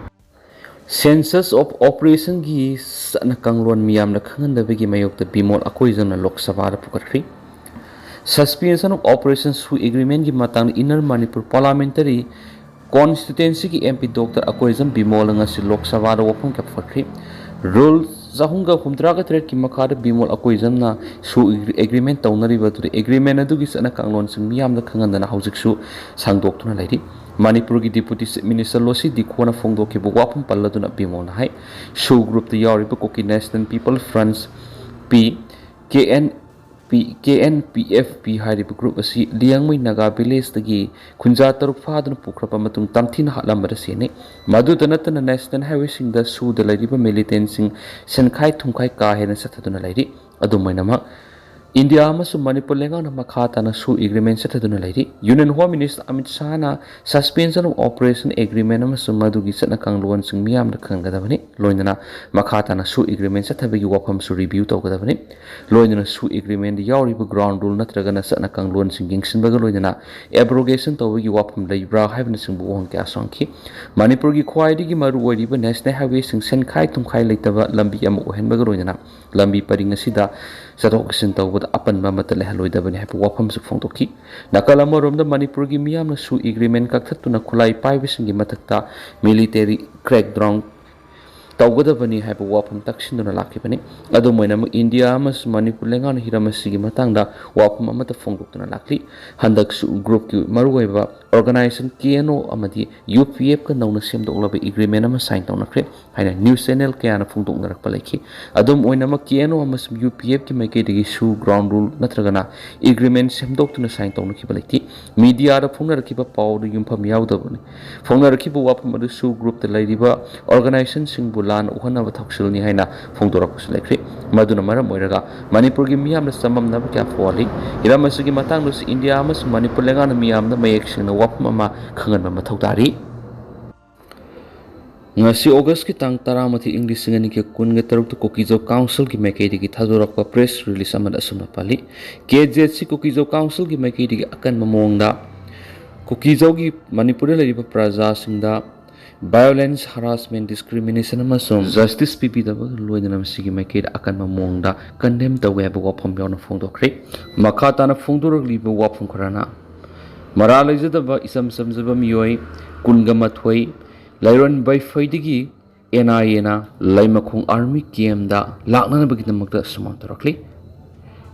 ꯁꯦꯟꯁꯁ ꯑꯣꯐ ꯑꯣꯄꯔꯦꯁꯟꯒꯤ ꯆꯠꯅ ꯀꯥꯡꯂꯣꯟ ꯃꯤꯌꯥꯝꯅ ꯈꯪꯍꯟꯗꯕꯒꯤ ꯃꯥꯌꯣꯛꯇ ꯕꯤꯃꯣꯜ ꯑꯀꯣꯏꯖꯝꯅ ꯂꯣꯛ ꯁꯚꯥꯗ ꯄꯨꯈꯠꯈ꯭ꯔꯤ꯫ ꯁꯁꯄꯦꯟꯁꯟ ꯑꯣꯐ ꯑꯣꯄꯔꯦꯁꯟ ꯁꯨ ꯑꯦꯒ꯭ꯔꯤꯃꯦꯟꯒꯤ ꯃꯇꯥꯡꯗ ꯏꯟꯅꯔ ꯃꯅꯤꯄꯨꯔ ꯄꯥꯔꯂꯥꯃꯦꯟꯇꯔꯤ ꯀꯣꯟꯁꯇꯤꯇ꯭ꯋꯦꯟꯁꯤꯒꯤ ꯑꯦꯝ ꯄꯤ ꯗꯣꯛꯇꯔ ꯑꯀꯣꯏꯖꯝ ꯕꯤꯃꯣꯜꯅ ꯉꯁꯤ ꯂꯣꯛ ꯁꯚꯥꯗ ꯋꯥꯐꯝ ꯀꯌꯥ ꯄꯨꯈꯠꯈ꯭ꯔꯤ꯫ ꯔꯨꯜ ꯆꯍꯨꯝꯒ ꯍꯨꯝꯗ꯭ꯔꯥꯒ ꯇꯔꯦꯠꯀꯤ ꯃꯈꯥꯗ ꯕꯤꯃꯣꯜ ꯑꯀꯣꯏꯖꯝꯅ ꯁꯨ ꯑꯦꯒ꯭ꯔꯤꯃꯦꯟ ꯇꯧꯅꯔꯤꯕ ꯑꯗꯨꯗ ꯑꯦꯒ꯭ꯔꯤꯃꯦꯟ ꯑꯗꯨꯒꯤ ꯆꯠꯅ ꯀꯥꯡꯂꯣꯟꯁꯤꯡ ꯃꯤꯌꯥꯝꯗ ꯈꯪꯍꯟꯗꯅ ꯍꯧꯖꯤꯛꯁꯨ ꯁꯥꯡꯗꯣꯛꯇꯨꯅ ꯂꯩꯔꯤ꯫ ꯃꯅꯤꯄꯨꯔꯒꯤ Deputy Chief Minister ꯂꯣꯁꯤ ꯗꯤꯈꯣꯅ ꯐꯣꯡꯗꯣꯛꯈꯤꯕ ꯋꯥꯐꯝ ꯄꯜꯂꯗꯨꯅ ꯕꯤꯃꯣꯜꯅ ꯍꯥꯏ, ꯁꯨ ꯒ꯭ꯔꯨꯞꯇ ꯌꯥꯎꯔꯤꯕ Kuki National People Front, ꯄꯤ, ꯀꯦ ꯑꯦꯟ ꯄꯤ, ꯀꯦ ꯑꯦꯟ ꯄꯤ ꯑꯦꯐ ꯄꯤ ꯍꯥꯏꯔꯤꯕ ꯒ꯭ꯔꯨꯞ ꯑꯁꯤ ꯂꯤꯌꯥꯡꯃꯩ ꯅꯥꯒꯥ ꯚꯤꯂꯦꯖꯇꯒꯤ ꯈꯨꯟꯖꯥ ꯇꯔꯨꯛ ꯐꯥꯗꯨꯅ ꯄꯨꯈ꯭ꯔꯕ ꯃꯇꯨꯡ ꯇꯝꯊꯤꯅ ꯍꯥꯠꯂꯝꯕꯗ ꯁꯤꯅꯤ꯫ ꯃꯗꯨꯇ ꯅꯠꯇꯅ ꯅꯦꯁꯅꯦꯜ ꯍꯥꯏꯋꯦꯁꯤꯡꯗ ꯁꯨꯗ ꯂꯩꯔꯤꯕ ꯃꯤꯂꯤꯇꯦꯟꯁꯤꯡ ꯁꯦꯟꯈꯥꯏ ꯊꯨꯝꯈꯥꯏ ꯀꯥ ꯍꯦꯟꯅ ꯆꯠꯊꯗꯨꯅ ꯂꯩꯔꯤ꯫ ꯑꯗꯨꯝ ꯑꯣꯏꯅꯃꯛ, ꯏꯟꯗꯤꯌꯥ ꯑꯃꯁꯨꯡ ꯃꯅꯤꯄꯨꯔ ꯂꯩꯉꯥꯛꯅ ꯃꯈꯥ ꯇꯥꯅ ꯁꯨ ꯑꯦꯒ꯭ꯔꯤꯃꯦꯟ ꯆꯠꯊꯗꯨꯅ ꯂꯩꯔꯤ꯫ ꯌꯨꯅꯤꯌꯟ ꯍꯣꯝ ꯃꯤꯅꯤꯁꯇꯔ ꯑꯃꯤꯠ ꯁꯥꯍꯅ suspension of operation agreement ꯑꯃꯁꯨꯡ ꯃꯗꯨꯒꯤ ꯆꯠꯅ ꯀꯥꯡꯂꯣꯟꯁꯤꯡ ꯃꯤꯌꯥꯝꯗ ꯈꯪꯒꯗꯕꯅꯤ꯫ ꯂꯣꯏꯅꯅ ꯃꯈꯥ ꯇꯥꯅ ꯁꯨ ꯑꯦꯒ꯭ꯔꯤꯃꯦꯟ ꯆꯠꯊꯕꯒꯤ ꯋꯥꯐꯝꯁꯨ ꯔꯤꯚ꯭ꯌꯨ ꯇꯧꯒꯗꯕꯅꯤ꯫ ꯂꯣꯏꯅꯅ ꯁꯨ ꯑꯦꯒ꯭ꯔꯤꯃꯦꯟꯗ ꯌꯥꯎꯔꯤꯕ ꯒ꯭ꯔꯥꯎꯟ ꯔꯨꯜ ꯅꯠꯇ꯭ꯔꯒꯅ ꯆꯠꯅ ꯀꯥꯡꯂꯣꯟꯁꯤꯡ ꯌꯦꯡꯁꯤꯟꯕꯒ ꯂꯣꯏꯅꯅ ꯑꯦꯕ꯭ꯔꯣꯒꯦꯁꯟ ꯇꯧꯕꯒꯤ ꯋꯥꯐꯝ ꯂꯩꯕ꯭ꯔꯥ ꯍꯥꯏꯕꯅꯆꯤꯡꯕ ꯋꯥꯍꯪ ꯀꯌꯥꯁꯨ ꯍꯪꯈꯤ꯫ ꯃꯅꯤꯄꯨꯔꯒꯤ ꯈ꯭ꯋꯥꯏꯗꯒꯤ ꯃꯔꯨꯑꯣꯏꯔꯤꯕ ꯅꯦꯁꯅꯦꯜ ꯍꯥꯏꯋꯦꯁꯤꯡ ꯁꯦꯟꯈꯥꯏ ꯊꯨꯝꯈꯥꯏ ꯂꯩꯇꯕ ꯂꯝꯕꯤ ꯑꯃ ꯑꯣꯏꯍꯟꯕꯒ ꯂꯣꯏꯅꯅ ꯂꯝꯕꯤ ꯄꯔꯤꯡ ꯑꯁꯤꯗ ꯆꯠꯊꯣꯛ ꯆꯠꯁꯤꯟ ꯇꯧꯕꯗ ꯑꯄꯟꯕ ꯑꯃꯠꯇ ꯂꯩꯍꯜꯂꯣꯏꯗꯕꯅꯤ ꯍꯥꯏꯕ ꯋꯥꯐꯝꯁꯨ ꯐꯣꯡꯗꯣꯛꯈꯤ꯫ ꯅꯥꯀꯜ ꯑꯃꯔꯣꯝꯗ, ꯃꯅꯤꯄꯨꯔꯒꯤ ꯃꯤꯌꯥꯝꯅ ꯁꯨ ꯑꯦꯒ꯭ꯔꯤꯃꯦꯟ ꯀꯛꯊꯠꯇꯨꯅ ꯈꯨꯠꯂꯥꯏ ꯄꯥꯏꯕꯁꯤꯡꯒꯤ ꯃꯊꯛꯇ ꯃꯤꯂꯤꯇꯦꯔꯤ ꯀ꯭ꯔꯦꯛꯗꯥꯎꯟ ꯇꯧꯒꯗꯕꯅꯤ ꯍꯥꯏꯕ ꯋꯥꯐꯝ ꯇꯛꯁꯤꯟꯗꯨꯅ ꯂꯥꯛꯈꯤꯕꯅꯤ꯫ ꯑꯗꯨꯝ ꯑꯣꯏꯅꯃꯛ, ꯏꯟꯗꯤꯌꯥ ꯑꯃꯁꯨꯡ ꯃꯅꯤꯄꯨꯔ ꯂꯩꯉꯥꯛꯅ ꯍꯤꯔꯝ ꯑꯁꯤꯒꯤ ꯃꯇꯥꯡꯗ ꯋꯥꯐꯝ ꯑꯃꯠꯇ ꯐꯣꯡꯗꯣꯛꯇꯨꯅ ꯂꯥꯛꯂꯤ꯫ ꯍꯟꯗꯛꯁꯨ ꯒ꯭ꯔꯨꯞꯀꯤ ꯃꯔꯨꯑꯣꯏꯕ ꯑꯣꯔꯒꯅꯥꯏꯖꯦꯁꯟ ꯀꯦ ꯑꯦꯟ ꯑꯣ ꯑꯃꯗꯤ ꯌꯨ ꯄꯤ ꯑꯦꯐꯀ ꯅꯧꯅ ꯁꯦꯝꯗꯣꯛꯂꯕ ꯑꯦꯒ꯭ꯔꯤꯃꯦꯟ ꯑꯃ ꯁꯥꯏꯟ ꯇꯧꯅꯈ꯭ꯔꯦ ꯍꯥꯏꯅ ꯅ꯭ꯌꯨꯁ ꯆꯦꯅꯦꯜ ꯀꯌꯥꯅ ꯐꯣꯡꯗꯣꯛꯅꯔꯛꯄ ꯂꯩꯈꯤ꯫ ꯑꯗꯨꯝ ꯑꯣꯏꯅꯃꯛ, ꯀꯦ ꯑꯦꯟ ꯑꯣ ꯑꯃꯁꯨꯡ ꯌꯨ ꯄꯤ ꯑꯦꯐꯀꯤ ꯃꯥꯏꯀꯩꯗꯒꯤ ꯁꯨ ꯒ꯭ꯔꯥꯎꯟ ꯔꯨꯜ ꯅꯠꯇ꯭ꯔꯒꯅ ꯑꯦꯒ꯭ꯔꯤꯃꯦꯟ ꯁꯦꯝꯗꯣꯛꯇꯨꯅ ꯁꯥꯏꯟ ꯇꯧꯅꯈꯤꯕ ꯂꯩꯇꯦ꯫ ꯃꯤꯗꯤꯌꯥꯗ ꯐꯣꯡꯅꯔꯛꯈꯤꯕ ꯄꯥꯎꯗ ꯌꯨꯝꯐꯝ ꯌꯥꯎꯗꯕꯅꯤ꯫ ꯐꯣꯡꯅꯔꯛꯈꯤꯕ ꯋꯥꯐꯝ ꯑꯗꯨꯁꯨ ꯒ꯭ꯔꯨꯞꯇ ꯂꯩꯔꯤꯕ ꯑꯣꯔꯒꯅꯥꯏꯖꯦꯁꯟꯁꯤꯡꯕꯨ ꯂꯥꯟꯅ ꯎꯍꯟꯅꯕ ꯊꯧꯁꯤꯜꯅꯤ ꯍꯥꯏꯅ ꯐꯣꯡꯗꯣꯔꯛꯄꯁꯨ ꯂꯩꯈ꯭ꯔꯦ꯫ ꯃꯗꯨꯅ ꯃꯔꯝ ꯑꯣꯏꯔꯒ ꯃꯅꯤꯄꯨꯔꯒꯤ ꯃꯤꯌꯥꯝꯅ ꯆꯃꯝꯅꯕ ꯀꯌꯥ ꯐꯥꯎꯍꯜꯂꯤ꯫ ꯍꯤꯔꯝ ꯑꯁꯤꯒꯤ ꯃꯇꯥꯡꯗꯁꯨ ꯏꯟꯗꯤꯌꯥ ꯑꯃꯁꯨꯡ ꯃꯅꯤꯄꯨꯔ ꯂꯩꯉꯥꯛꯅ ꯃꯤꯌꯥꯝꯗ ꯃꯌꯦꯛ ꯁꯦꯡꯅ ꯋꯥꯐꯝ ꯑꯃ ꯈꯪꯍꯟꯕ ꯃꯊꯧ ꯇꯥꯔꯤ꯫ ꯉꯁꯤ ꯑꯣꯒꯁꯀꯤ ꯇꯥꯡ ꯇꯔꯥꯃꯥꯊꯣꯏ, ꯏꯪ ꯂꯤꯁꯤꯡ ꯑꯅꯤꯒ ꯀꯨꯟꯒ ꯇꯔꯨꯛꯇ ꯀꯨꯀꯤꯖꯧ ꯀꯥꯎꯟꯁꯤꯜꯒꯤ ꯃꯥꯏꯀꯩꯗꯒꯤ ꯊꯥꯗꯣꯔꯛꯄ ꯄ꯭ꯔꯦꯁ ꯔꯤꯂꯤꯁ ꯑꯃꯗ ꯑꯁꯨꯝꯅ ꯄꯜꯂꯤ, ꯀꯦ ꯖꯦꯠ ꯁꯤ ꯀꯨꯀꯤꯖꯧ ꯀꯥꯎꯟꯁꯤꯜꯒꯤ ꯃꯥꯏꯀꯩꯗꯒꯤ ꯑꯀꯟꯕ ꯃꯑꯣꯡꯗ ꯀꯨꯀꯤꯖꯧꯒꯤ ꯃꯅꯤꯄꯨꯔꯗ ꯂꯩꯔꯤꯕ ꯄ꯭ꯔꯖꯥꯁꯤꯡꯗ ꯚꯥꯏꯑꯣꯂꯦꯟꯁ, ꯍꯔꯥꯁꯃꯦꯟ, ꯗꯤꯁꯀ꯭ꯔꯤꯃꯤꯅꯦꯁꯟ ꯑꯃꯁꯨꯡ ꯖꯁꯇꯤꯁ ꯄꯤꯕꯤꯗꯕꯒ ꯂꯣꯏꯅꯅ ꯃꯁꯤꯒꯤ ꯃꯥꯏꯀꯩꯗ ꯑꯀꯟꯕ ꯃꯑꯣꯡꯗ ꯀꯟꯗꯦꯝ ꯇꯧꯋꯦ ꯍꯥꯏꯕ ꯋꯥꯐꯝ ꯌꯥꯎꯅ ꯐꯣꯡꯗꯣꯛꯈ꯭ꯔꯦ꯫ ꯃꯈꯥ ꯇꯥꯅ ꯐꯣꯡꯗꯣꯔꯛꯂꯤꯕ ꯋꯥꯐꯝ ꯈꯔꯅ, ꯃꯔꯥꯜ ꯂꯩꯖꯗꯕ ꯏꯆꯝ ꯆꯝꯖꯕ ꯃꯤꯑꯣꯏ ꯀꯨꯟꯒ ꯃꯥꯊꯣꯏ ꯂꯩꯔꯣꯟ ꯕꯩꯐꯩꯗꯒꯤ ꯑꯦꯟ ꯑꯥꯏ ꯑꯦꯅ ꯂꯩꯃꯈꯣꯡ ꯑꯥꯔꯃꯤ ꯀꯦꯝꯗ ꯂꯥꯛꯅꯅꯕꯒꯤꯗꯃꯛꯇ ꯁꯨꯃꯥꯡ ꯇꯧꯔꯛꯂꯤ꯫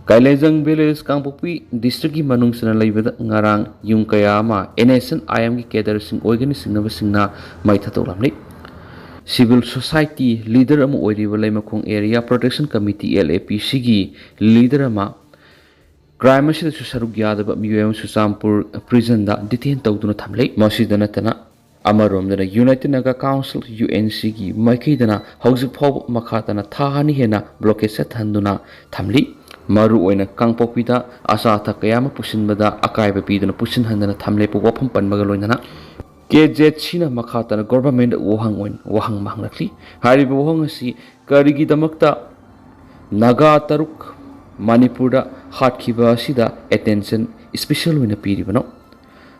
ꯀꯥꯏꯂꯦꯖꯪ ꯚꯤꯂꯦꯖ, ꯀꯥꯡꯄꯣꯛꯄꯤ ꯗꯤꯁꯇ꯭ꯔꯤꯛꯀꯤ ꯃꯅꯨꯡ ꯆꯟꯅ ꯂꯩꯕꯗ ꯉꯔꯥꯡ ꯌꯨꯝ ꯀꯌꯥ ꯑꯃ ꯑꯦꯟ ꯑꯦꯁ ꯑꯦꯟ ꯑꯥꯏ ꯑꯦꯝꯒꯤ ꯀꯦꯗꯔꯁꯤꯡ ꯑꯣꯏꯒꯅꯤ ꯆꯤꯡꯅꯕꯁꯤꯡꯅ ꯃꯩ ꯊꯥꯗꯣꯛꯂꯝꯂꯤ꯫ ꯁꯤꯚꯤꯜ ꯁꯣꯁꯥꯏꯇꯤ ꯂꯤꯗꯔ ꯑꯃ ꯑꯣꯏꯔꯤꯕ ꯂꯩꯃꯈꯣꯡ area protection committee, L A P ꯁꯤꯒꯤ ꯂꯤꯗꯔ ꯑꯃ ꯀ꯭ꯔꯥꯏꯝ ꯑꯁꯤꯗ ꯁꯔꯨꯛ ꯌꯥꯗꯕ ꯃꯤꯑꯣꯏ ꯑꯃ ꯆꯨꯔꯆꯥꯟꯄꯨꯔ ꯄ꯭ꯔꯤꯖꯟꯗ ꯗꯤꯇꯦꯟ ꯇꯧꯗꯨꯅ ꯊꯝꯂꯤ꯫ ꯃꯁꯤꯗ ꯅꯠꯇꯅ ꯑꯃꯔꯣꯝꯗꯅ united Naga council, U N ꯁꯤꯒꯤ ꯃꯥꯏꯀꯩꯗꯅ ꯍꯧꯖꯤꯛ ꯐꯥꯎꯕ ꯃꯈꯥ ꯇꯥꯅ ꯊꯥ ꯑꯅꯤ ꯍꯦꯟꯅ ꯕ꯭ꯂꯣꯀꯦꯠ ꯆꯠꯊꯍꯟꯗꯨꯅ ꯊꯝꯂꯤ꯫ ꯃꯔꯨꯑꯣꯏꯅ ꯀꯥꯡꯄꯣꯛꯄꯤꯗ ꯑꯆꯥ ꯑꯊꯛ ꯀꯌꯥ ꯑꯃ ꯄꯨꯁꯤꯟꯕꯗ ꯑꯀꯥꯏꯕ ꯄꯤꯗꯨꯅ ꯄꯨꯁꯤꯟꯍꯟꯗꯅ ꯊꯝꯂꯦ ꯋꯥꯐꯝ ꯄꯟꯕꯒ ꯂꯣꯏꯅꯅ ꯀꯦ ꯖꯦꯠ ꯁꯤꯅ ꯃꯈꯥ ꯇꯥꯅ ꯒꯣꯚꯔꯟꯃꯦꯟꯗ ꯋꯥꯍꯪ ꯑꯣꯏꯅ ꯋꯥꯍꯪ ꯑꯃ ꯍꯪꯂꯛꯂꯤ꯫ ꯍꯥꯏꯔꯤꯕ ꯋꯥꯍꯪ ꯑꯁꯤ ꯀꯔꯤꯒꯤꯗꯃꯛꯇ ꯅꯥꯒꯥ ꯇꯔꯨꯛ ꯃꯅꯤꯄꯨꯔꯗ ꯍꯥꯠꯈꯤꯕ ꯑꯁꯤꯗ ꯑꯦꯇꯦꯟꯁꯟ ꯏꯁꯄꯤꯁꯦꯜ ꯑꯣꯏꯅ ꯄꯤꯔꯤꯕꯅꯣ?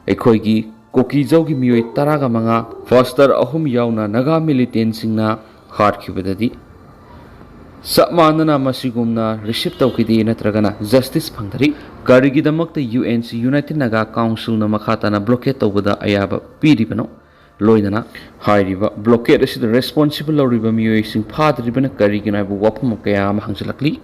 ꯑꯩꯈꯣꯏꯒꯤ ꯀꯨꯀꯤꯖꯧꯒꯤ ꯃꯤꯑꯣꯏ ꯇꯔꯥꯒ ꯃꯉꯥ, ꯐꯥꯁꯇꯔ ꯑꯍꯨꯝ ꯌꯥꯎꯅ ꯅꯥꯒꯥ ꯃꯤꯂꯤꯇꯦꯟꯁꯤꯡꯅ ꯍꯥꯠꯈꯤꯕꯗꯗꯤ ꯆꯞ ꯃꯥꯟꯅꯅ ꯃꯁꯤꯒꯨꯝꯅ ꯔꯤꯁꯤꯞ ꯇꯧꯈꯤꯗꯦ ꯅꯠꯇ꯭ꯔꯒꯅ ꯖꯁꯇꯤꯁ ꯐꯪꯗꯔꯤ꯫ ꯀꯔꯤꯒꯤꯗꯃꯛꯇ U N C, united Naga ꯀꯥꯎꯟꯁꯤꯜꯅ ꯃꯈꯥ ꯇꯥꯅ ꯕ꯭ꯂꯣꯀꯦꯠ ꯇꯧꯕꯗ ꯑꯌꯥꯕ ꯄꯤꯔꯤꯕꯅꯣ? ꯂꯣꯏꯅꯅ ꯍꯥꯏꯔꯤꯕ ꯕ꯭ꯂꯣꯀꯦꯠ ꯑꯁꯤꯗ ꯔꯦꯁꯄꯣꯟꯁꯤꯕꯜ ꯂꯧꯔꯤꯕ ꯃꯤꯑꯣꯏꯁꯤꯡ ꯐꯥꯗ꯭ꯔꯤꯕꯅ ꯀꯔꯤꯒꯤꯅꯣ ꯍꯥꯏꯕ ꯋꯥꯐꯝ ꯀꯌꯥ ꯑꯃ ꯍꯪꯖꯤꯜꯂꯛꯂꯤ꯫